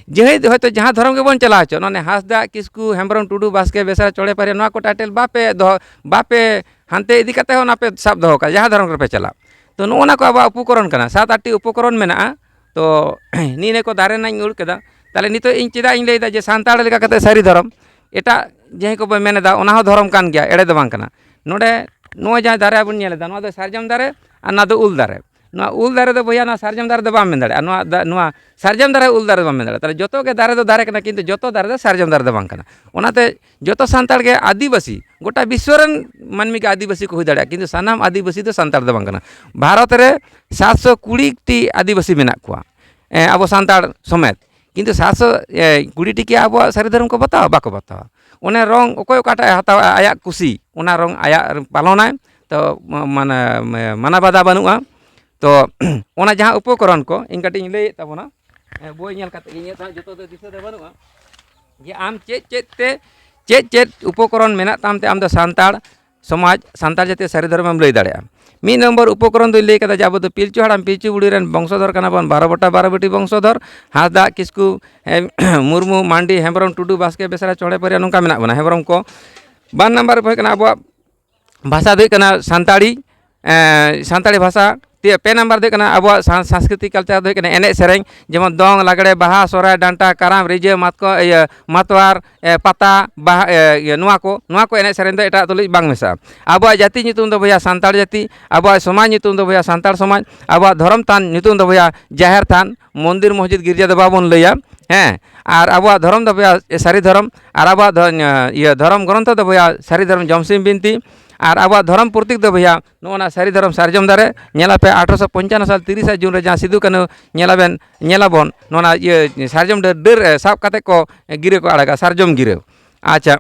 ᱡᱮᱦᱮᱛᱩ ᱦᱚᱭᱛᱳ ᱡᱟᱦᱟᱸ ᱫᱷᱚᱨᱚᱢ ᱜᱮᱵᱚᱱ ᱪᱟᱞᱟᱣ ᱦᱚᱪᱚᱜ, ᱱᱚᱜᱼᱚᱭ ᱦᱟᱸᱥᱫᱟ, ᱠᱤᱥᱠᱩ, ᱦᱮᱢᱵᱨᱚᱢ, ᱴᱩᱰᱩ, ᱵᱟᱥᱠᱮ, ᱵᱮᱥᱨᱟ, ᱪᱚᱬᱮ, ᱯᱟᱹᱨᱤᱭᱟᱹ, ᱱᱚᱣᱟ ᱠᱚ title ᱵᱟᱯᱮ ᱫᱚᱦᱚ, ᱵᱟᱯᱮ ᱦᱟᱱᱛᱮ ᱤᱫᱤ ᱠᱟᱛᱮ ᱦᱚᱸ ᱚᱱᱟ ᱯᱮ ᱥᱟᱵ ᱫᱚᱦᱚ ᱠᱟᱜᱼᱟ, ᱡᱟᱦᱟᱸ ᱫᱷᱚᱨᱚᱢ ᱨᱮᱯᱮ ᱪᱟᱞᱟᱜ᱾ ᱛᱚ ᱱᱚᱜᱼᱚ ᱱᱟ ᱠᱚ ᱟᱵᱚᱣᱟᱜ ᱩᱯᱚᱠᱚᱨᱚᱱ ᱠᱟᱱᱟ, ᱥᱟᱛ ᱟᱴᱴᱤ ᱩᱯᱚᱠᱚᱨᱚᱱ ᱢᱮᱱᱟᱜᱼᱟ᱾ ᱛᱚ ᱱᱤᱭᱟᱹ ᱠᱚ ᱫᱟᱨᱮ ᱨᱮᱱᱟᱜ ᱤᱧ ᱩᱰᱩᱠ ᱠᱮᱫᱟ᱾ ᱛᱟᱦᱚᱞᱮ ᱱᱤᱛᱚᱜ ᱤᱧ ᱪᱮᱫᱟᱜ ᱤᱧ ᱞᱟᱹᱭᱫᱟ ᱡᱮ ᱥᱟᱱᱛᱟᱲ ᱞᱮᱠᱟ ᱠᱟᱛᱮ ᱥᱟᱹᱨᱤ ᱫᱷᱚᱨᱚᱢ, ᱮᱴᱟᱜ ᱡᱟᱦᱟᱸᱭ ᱠᱚᱵᱚ ᱢᱮᱱ ᱮᱫᱟ ᱚᱱᱟ ᱦᱚᱸ ᱫᱷᱚᱨᱚᱢ ᱠᱟᱱ ᱜᱮᱭᱟ, ᱮᱲᱮ ᱫᱚ ᱵᱟᱝ ᱠᱟᱱᱟ᱾ ᱱᱚᱰᱮ ᱱᱚᱜᱼᱚᱭ ᱡᱟᱦᱟᱸ ᱫᱟᱨᱮ ᱵᱚᱱ ᱧᱮᱞ ᱮᱫᱟ, ᱱᱚᱣᱟ ᱫᱚ ᱥᱟᱨᱡᱚᱢ ᱫᱟᱨᱮ ᱟᱨ ᱱᱚᱣᱟ ᱫᱚ ᱩᱞ ᱫᱟᱨᱮ᱾ ᱱᱚᱣᱟ ᱩᱞ ᱫᱟᱨᱮ ᱫᱚ ᱵᱚᱭᱦᱟ ᱱᱚᱣᱟ ᱥᱟᱨᱡᱚᱢ ᱫᱟᱨᱮ ᱫᱚ ᱵᱟᱢ ᱢᱮᱱ ᱫᱟᱲᱮᱭᱟᱜᱼᱟ, ᱱᱚᱣᱟ ᱫᱟ-, ᱱᱚᱣᱟ ᱥᱟᱨᱡᱚᱢ ᱫᱟᱨᱮ ᱩᱞ ᱫᱟᱨᱮ ᱫᱚ ᱵᱟᱢ ᱢᱮᱱ ᱫᱟᱲᱮᱭᱟᱜᱼᱟ᱾ ᱛᱟᱦᱚᱞᱮ ᱡᱚᱛᱚ ᱜᱮ ᱫᱟᱨᱮ ᱫᱚ ᱫᱟᱨᱮ ᱠᱟᱱᱟ, ᱠᱤᱱᱛᱩ ᱡᱚᱛᱚ ᱫᱟᱨᱮ ᱫᱚ ᱥᱟᱨᱡᱚᱢ ᱫᱟᱨᱮ ᱫᱚ ᱵᱟᱝ ᱠᱟᱱᱟ᱾ ᱚᱱᱟᱛᱮ ᱡᱚᱛᱚ ᱥᱟᱱᱛᱟᱲ ᱜᱮ ᱟᱹᱫᱤᱵᱟᱹᱥᱤ, ᱜᱚᱴᱟ ᱵᱤᱥᱥᱚ ᱨᱮᱱ ᱢᱟᱹᱱᱢᱤ ᱜᱮ ᱟᱹᱫᱤᱵᱟᱹᱥᱤ ᱠᱚ ᱦᱩᱭ ᱫᱟᱲᱮᱭᱟᱜᱼᱟ, ᱠᱤᱱᱛᱩ ᱥᱟᱱᱟᱢ ᱟᱹᱫᱤᱵᱟᱹᱥᱤ ᱫᱚ ᱥᱟᱱᱛᱟᱲ ᱫᱚ ᱵᱟᱝ ᱠᱟᱱᱟ᱾ ᱵᱷᱟᱨᱚᱛ ᱨᱮ ᱥᱟᱛᱥᱚ ᱠᱩᱲᱤ ᱴᱤ ᱟᱹᱫᱤᱵᱟᱹᱥᱤ ᱢᱮᱱᱟᱜ ᱠᱚᱣᱟ, ᱮ, ᱟᱵᱚ ᱥᱟᱱᱛᱟᱲ ᱥᱚᱢᱮᱛ, ᱠᱤᱱᱛᱩ ᱥᱟᱛᱥᱚ ᱠᱩᱲᱤ ᱴᱤ ᱠᱤ ᱟᱵᱚᱣᱟᱜ ᱥᱟᱹᱨᱤ ᱫᱷᱚᱨᱚᱢ ᱠᱚ ᱵᱟᱛᱟᱣᱟ? ᱵᱟᱠᱚ ᱵᱟᱛᱟᱣᱟ᱾ ᱚᱱᱮ ᱨᱚᱝ ᱚᱠᱚᱭ ᱚᱠᱟᱴᱟᱜ ᱮ ᱦᱟᱛᱟᱣᱟ, ᱟᱭᱟᱜ ᱠᱩᱥᱤ, ᱚᱱᱟ ᱨᱚᱝ ᱟᱭᱟᱜ ᱯᱟᱞᱚᱱᱟᱭ, ᱛᱚ ᱢᱟ-, ᱢᱟᱱᱮ ᱢᱟᱱᱟ ᱵᱟᱫᱷᱟ ᱵᱟᱹᱱᱩᱜᱼᱟ᱾ ᱛᱚ ᱚᱱᱟ ᱡᱟᱦᱟᱸ ᱩᱯᱚᱠᱚᱨᱚᱱ ᱠᱚ ᱤᱧ ᱠᱟᱹᱴᱤᱡ ᱤᱧ ᱞᱟᱹᱭᱮᱫ ᱛᱟᱵᱚᱱᱟ, ᱮ, ᱵᱳᱭ ᱧᱮᱞ ᱠᱟᱛᱮ ᱜᱮ, ᱤᱧᱟᱹᱜ ᱫᱚ ᱦᱟᱸᱜ ᱡᱚᱛᱚ ᱫᱚ ᱫᱤᱥᱟᱹ ᱫᱚ ᱵᱟᱹᱱᱩᱜᱼᱟ, ᱡᱮ ᱟᱢ ᱪᱮᱫ ᱪᱮᱫ ᱛᱮ, ᱪᱮᱫ ᱪᱮᱫ ᱩᱯᱚᱠᱚᱨᱚᱱ ᱢᱮᱱᱟᱜ ᱛᱟᱢ ᱛᱮ ᱟᱢ ᱫᱚ ᱥᱟᱱᱛᱟᱲ ᱥᱚᱢᱟᱡᱽ, ᱥᱟᱱᱛᱟᱲ ᱡᱟᱹᱛᱤ ᱥᱟᱹᱨᱤ ᱫᱷᱚᱨᱚᱢᱮᱢ ᱞᱟᱹᱭ ᱫᱟᱲᱮᱭᱟᱜᱼᱟ᱾ ᱢᱤᱫ ᱱᱚᱢᱵᱚᱨ ᱩᱯᱚᱠᱚᱨᱚᱱ ᱫᱚᱧ ᱞᱟᱹᱭ ᱠᱟᱫᱟ ᱡᱮ ᱟᱵᱚ ᱫᱚ ᱯᱤᱞᱪᱩ ᱦᱟᱲᱟᱢ ᱯᱤᱞᱪᱩ ᱵᱩᱲᱦᱤ ᱨᱮᱱ ᱵᱚᱝᱥᱚᱫᱷᱚᱨ ᱠᱟᱱᱟ ᱵᱚᱱ, ᱵᱟᱨᱚ ᱵᱚᱴᱟ ᱵᱟᱨᱚ ᱵᱤᱴᱤ ᱵᱚᱝᱥᱚᱫᱷᱚᱨ, ᱦᱟᱸᱥᱫᱟ, ᱠᱤᱥᱠᱩ, ᱮ, ᱢᱩᱨᱢᱩ, ᱢᱟᱱᱰᱤ, ᱦᱮᱢᱵᱨᱚᱢ, ᱴᱩᱰᱩ, ᱵᱟᱥᱠᱮ, ᱵᱮᱥᱨᱟ, ᱪᱚᱬᱮ, ᱯᱟᱹᱨᱤᱭᱟ, ᱱᱚᱝᱠᱟ ᱢᱮᱱᱟᱜ ᱵᱚᱱᱟ, ᱦᱮᱢᱵᱨᱚᱢ ᱠᱚ᱾ ᱵᱟᱨ ᱱᱟᱢᱵᱟᱨ ᱨᱮ ᱦᱩᱭᱩᱜ ᱠᱟᱱᱟ ᱟᱵᱚᱣᱟᱜ ᱵᱷᱟᱥᱟ ᱫᱚ ᱦᱩᱭᱩᱜ ᱠᱟᱱᱟ ᱥᱟᱱᱛᱟᱲᱤ, ᱮ, ᱥᱟᱱᱛᱟᱲᱤ ᱵᱷᱟᱥᱟ᱾ ᱯᱮ, ᱯᱮ ᱱᱟᱢᱵᱟᱨ ᱫᱚ ᱦᱩᱭᱩᱜ ᱠᱟᱱᱟ ᱟᱵᱚᱣᱟᱜ ᱥᱟᱝ-, ᱥᱟᱝᱥᱠᱨᱤᱛᱤᱠ ᱠᱟᱞᱪᱟᱨ ᱫᱚ ᱦᱩᱭᱩᱜ ᱠᱟᱱᱟ ᱮᱱᱮᱡ ᱥᱮᱨᱮᱧ, ᱡᱮᱢᱚᱱ ᱫᱚᱝ, ᱞᱟᱜᱽᱲᱮ, ᱵᱟᱦᱟ, ᱥᱚᱦᱨᱟᱭ, ᱰᱟᱱᱴᱟ, ᱠᱟᱨᱟᱢ, ᱨᱤᱡᱟᱹ, ᱢᱟᱛᱠᱚ, ᱤᱭᱟᱹ, ᱢᱟᱛᱣᱟᱨ, ᱮ, ᱯᱟᱛᱟ, ᱵᱟᱦᱟ, ᱮ, ᱤᱭᱟᱹ, ᱱᱚᱣᱟ ᱠᱚ, ᱱᱚᱣᱟ ᱠᱚ ᱮᱱᱮᱡ ᱥᱮᱨᱮᱧ ᱫᱚ ᱮᱴᱟᱜ ᱛᱩᱞᱩᱡ ᱵᱟᱝ ᱢᱮᱥᱟᱜᱼᱟ᱾ ᱟᱵᱚᱣᱟᱜ ᱡᱟᱹᱛᱤ ᱧᱩᱛᱩᱢ ᱫᱚ ᱵᱚᱭᱦᱟ ᱥᱟᱱᱛᱟᱲ ᱡᱟᱹᱛᱤ, ᱟᱵᱚᱣᱟᱜ ᱥᱚᱢᱟᱡᱽ ᱧᱩᱛᱩᱢ ᱫᱚ ᱵᱚᱭᱦᱟ ᱥᱟᱱᱛᱟᱲ ᱥᱚᱢᱟᱡᱽ, ᱟᱵᱚᱣᱟᱜ ᱫᱷᱚᱨᱚᱢ ᱛᱷᱟᱱ ᱧᱩᱛᱩᱢ ᱫᱚ ᱵᱚᱭᱦᱟ ᱡᱟᱦᱮᱨ ᱛᱷᱟᱱ, ᱢᱚᱱᱫᱤᱨ ᱢᱚᱥᱡᱤᱫ ᱜᱤᱨᱡᱟᱹ ᱫᱚ ᱵᱟᱵᱚᱱ ᱞᱟᱹᱭᱟ, ᱦᱮᱸ, ᱟᱨ ᱟᱵᱚᱣᱟᱜ ᱫᱷᱚᱨᱚᱢ ᱫᱚ ᱵᱚᱭᱦᱟ ᱥᱟᱹᱨᱤ ᱫᱷᱚᱨᱚᱢ, ᱟᱨ ᱟᱵᱚᱣᱟᱜ ᱫᱷᱚ-, ᱤᱭᱟᱹ, ᱫᱷᱚᱨᱚᱢ ᱜᱨᱚᱱᱛᱷᱚ ᱫᱚ ᱵᱚᱭᱦᱟ ᱥᱟᱹᱨᱤ ᱫᱷᱚᱨᱚᱢ ᱡᱚᱢᱥᱤᱢ ᱵᱤᱱᱛᱤ, ᱟᱨ ᱟᱵᱚᱣᱟᱜ ᱫᱷᱚᱨᱚᱢ ᱯᱨᱚᱛᱤᱠ ᱫᱚ ᱵᱚᱭᱦᱟ ᱱᱚᱜᱼᱚ ᱱᱟ ᱥᱟᱹᱨᱤ ᱫᱷᱚᱨᱚᱢ ᱥᱟᱨᱡᱚᱢ ᱫᱟᱨᱮ᱾ ᱧᱮᱞᱟᱯᱮ ᱟᱴᱷᱨᱚᱥᱚ ᱯᱚᱧᱪᱟᱱᱱᱚ ᱥᱟᱞ ᱛᱤᱨᱤᱥᱟ ᱡᱩᱱ ᱨᱮ ᱡᱟᱦᱟᱸ ᱥᱤᱫᱩ ᱠᱟᱹᱱᱦᱩ ᱧᱮᱞᱟᱵᱮᱱ, ᱧᱮᱞᱟᱵᱚᱱ ᱱᱚᱣᱟ ᱤᱭᱟᱹ ᱥᱟᱨᱡᱚᱢ ᱰᱟᱹᱨ, ᱰᱟᱹᱨ, ᱮ, ᱥᱟᱵ ᱠᱟᱛᱮ ᱠᱚ ᱜᱤᱨᱟᱹ ᱠᱚ ᱟᱲᱟᱜᱟ, ᱥᱟᱨᱡᱚᱢ ᱜᱤᱨᱟᱹ᱾ ᱟᱪᱪᱷᱟ,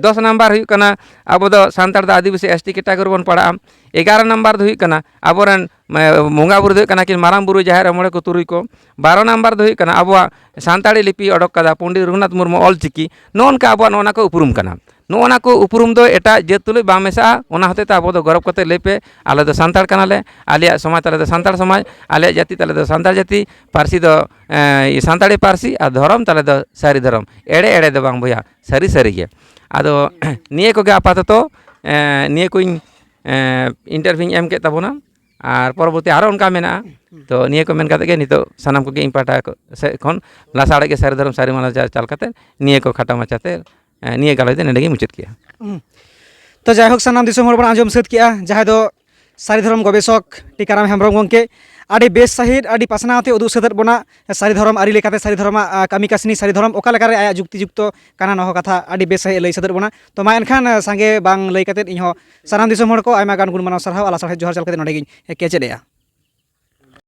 ᱫᱚᱥ ᱱᱟᱢᱵᱟᱨ ᱦᱩᱭᱩᱜ ᱠᱟᱱᱟ ᱟᱵᱚ ᱫᱚ ᱥᱟᱱᱛᱟᱲ ᱫᱚ ᱟᱹᱫᱤᱵᱟᱹᱥᱤ ᱮᱥ ᱴᱤ category ᱵᱚᱱ ᱯᱟᱲᱟᱜᱼᱟ᱾ ᱮᱜᱟᱨᱚ ᱱᱟᱢᱵᱟᱨ ᱫᱚ ᱦᱩᱭᱩᱜ ᱠᱟᱱᱟ ᱟᱵᱚᱨᱮᱱ, ᱮ, ᱵᱚᱸᱜᱟ ᱵᱩᱨᱩ ᱫᱚ ᱦᱩᱭᱩᱜ ᱠᱟᱱᱟ ᱠᱤᱱ ᱢᱟᱨᱟᱝ ᱵᱩᱨᱩ, ᱡᱟᱦᱮᱨ ᱟᱭᱳ, ᱢᱚᱬᱮ ᱠᱚ ᱛᱩᱨᱩᱭ ᱠᱚ᱾ ᱵᱟᱨᱚ ᱱᱟᱢᱵᱟᱨ ᱫᱚ ᱦᱩᱭᱩᱜ ᱠᱟᱱᱟ ᱟᱵᱚᱣᱟᱜ ᱥᱟᱱᱛᱟᱲᱤ ᱞᱤᱯᱤ ᱚᱰᱚᱠ ᱠᱟᱫᱟ ᱯᱚᱱᱰᱤᱛ ᱨᱚᱜᱷᱩᱱᱟᱛᱷ ᱢᱩᱨᱢᱩ ᱚᱞ ᱪᱤᱠᱤ᱾ ᱱᱚᱜᱼᱚ ᱱᱚᱝᱠᱟ ᱟᱵᱚᱣᱟᱜ ᱱᱚᱜᱼᱚ ᱱᱟ ᱠᱚ ᱩᱯᱨᱩᱢ ᱠᱟᱱᱟ᱾ ᱱᱚᱜᱼᱚ ᱱᱟ ᱠᱚ ᱩᱯᱨᱩᱢ ᱫᱚ ᱮᱴᱟᱜ ᱡᱟᱹᱛ ᱛᱩᱞᱩᱡ ᱵᱟᱝ ᱢᱮᱥᱟᱜᱼᱟ᱾ ᱚᱱᱟ ᱦᱚᱛᱮᱡ ᱛᱮ ᱟᱵᱚ ᱫᱚ ᱜᱚᱨᱚᱵᱽ ᱠᱟᱛᱮ ᱞᱟᱹᱭ ᱯᱮ, ᱟᱞᱮ ᱫᱚ ᱥᱟᱱᱛᱟᱲ ᱠᱟᱱᱟᱞᱮ, ᱟᱞᱮᱭᱟᱜ ᱥᱚᱢᱟᱡᱽ ᱛᱟᱞᱮ ᱫᱚ ᱥᱟᱱᱛᱟᱲ ᱥᱚᱢᱟᱡᱽ, ᱟᱞᱮᱭᱟᱜ ᱡᱟᱹᱛᱤ ᱛᱟᱞᱮ ᱫᱚ ᱥᱟᱱᱛᱟᱲ ᱡᱟᱹᱛᱤ, ᱯᱟᱹᱨᱥᱤ ᱫᱚ, ᱮᱸ, ᱥᱟᱱᱛᱟᱲᱤ ᱯᱟᱹᱨᱥᱤ, ᱟᱨ ᱫᱷᱚᱨᱚᱢ ᱛᱟᱞᱮ ᱫᱚ ᱥᱟᱹᱨᱤ ᱫᱷᱚᱨᱚᱢ᱾ ᱮᱲᱮ ᱮᱲᱮ ᱫᱚ ᱵᱟᱝ ᱵᱚᱭᱦᱟ, ᱥᱟᱹᱨᱤ ᱥᱟᱹᱨᱤ ᱜᱮ᱾ ᱟᱫᱚ ᱱᱤᱭᱟᱹ ᱠᱚᱜᱮ ᱟᱯᱟᱛᱚᱛᱚ, ᱮᱸ, ᱱᱤᱭᱟᱹ ᱠᱚᱧ, ᱮᱸ, interview ᱤᱧ ᱮᱢ ᱠᱮᱫ ᱛᱟᱵᱚᱱᱟ᱾ ᱟᱨ ᱯᱚᱨᱚᱵᱚᱨᱛᱤ ᱟᱨᱚ ᱚᱱᱠᱟ ᱢᱮᱱᱟᱜᱼᱟ᱾ ᱛᱚ ᱱᱤᱭᱟᱹ ᱠᱚ ᱢᱮᱱ ᱠᱟᱛᱮ ᱜᱮ ᱱᱤᱛᱚᱜ ᱥᱟᱱᱟᱢ ᱠᱚᱜᱮ ᱤᱧ ᱯᱟᱦᱴᱟ ᱥᱮᱫ ᱠᱷᱚᱱ ᱞᱟᱥᱟᱲᱦᱮᱫ ᱜᱮ ᱥᱟᱹᱨᱤ ᱫᱷᱚᱨᱚᱢ ᱥᱟᱹᱨᱤ ᱢᱟᱞᱟ ᱪᱟ- ᱪᱟᱞ ᱠᱟᱛᱮ ᱱᱤᱭᱟᱹ ᱠᱚ ᱠᱷᱟᱴᱚ ᱢᱟᱪᱷᱟᱛᱮ, ᱮ, ᱱᱤᱭᱟᱹ ᱜᱟᱞᱚᱪ ᱫᱚ ᱱᱚᱸᱰᱮ ᱜᱮ ᱢᱩᱪᱟᱹᱫ ᱠᱮᱜᱼᱟ᱾ ᱛᱚ ᱡᱟᱭᱦᱳᱠ, ᱥᱟᱱᱟᱢ ᱫᱤᱥᱚᱢ ᱦᱚᱲ ᱵᱚᱱ ᱟᱸᱡᱚᱢ ᱥᱟᱹᱛ ᱠᱮᱜᱼᱟ, ᱡᱟᱦᱟᱸᱭ ᱫᱚ ᱥᱟᱹᱨᱤ ᱫᱷᱚᱨᱚᱢ ᱜᱚᱵᱮᱥᱚᱠ ᱴᱤᱠᱟᱨᱟᱢ ᱦᱮᱢᱵᱨᱚᱢ ᱜᱚᱢᱠᱮ ᱟᱹᱰᱤ ᱵᱮᱥ ᱥᱟᱺᱦᱤᱡ, ᱟᱹᱰᱤ ᱯᱟᱥᱱᱟᱣ ᱛᱮ ᱩᱫᱩᱜ ᱥᱟᱹᱛ ᱟᱫ ᱵᱚᱱᱟ᱾ ᱥᱟᱹᱨᱤ ᱫᱷᱚᱨᱚᱢ ᱟᱹᱨᱤ ᱞᱮᱠᱟᱛᱮ ᱥᱟᱹᱨᱤ ᱫᱷᱚᱨᱚᱢᱟᱜ, ᱟ, ᱠᱟᱹᱢᱤ ᱠᱟᱹᱥᱱᱤ, ᱥᱟᱹᱨᱤ ᱫᱷᱚᱨᱚᱢ ᱚᱠᱟ ᱞᱮᱠᱟᱨᱮ ᱟᱭᱟᱜ ᱡᱩᱠᱛᱤ ᱡᱩᱠᱛᱚ ᱠᱟᱱᱟ, ᱱᱚᱣᱟ ᱠᱟᱛᱷᱟ ᱟᱹᱰᱤ ᱵᱮᱥ ᱥᱟᱺᱦᱤᱡ ᱞᱟᱹᱭ ᱥᱟᱹᱛ ᱟᱫ ᱵᱚᱱᱟ᱾ ᱛᱚ ᱢᱟ ᱮᱱᱠᱷᱟᱱ, ᱟ, ᱥᱟᱸᱜᱮ ᱵᱟᱝ ᱞᱟᱹᱭ ᱠᱟᱛᱮᱫ ᱤᱧ ᱦᱚᱸ ᱥᱟᱱᱟᱢ ᱫᱤᱥᱚᱢ ᱦᱚᱲ ᱠᱚ ᱟᱭᱢᱟ ᱜᱟᱱ ᱜᱩᱱ ᱢᱟᱱᱟᱣ ᱥᱟᱨᱦᱟᱣ ᱟᱨ ᱞᱟᱥᱟᱲᱦᱮᱫ ᱡᱚᱦᱟᱨ ᱪᱟᱞ ᱠᱟᱛᱮᱫ ᱱᱚᱸᱰᱮ ᱜᱤᱧ ᱠᱮᱪᱮᱫ ᱮᱜᱼᱟ᱾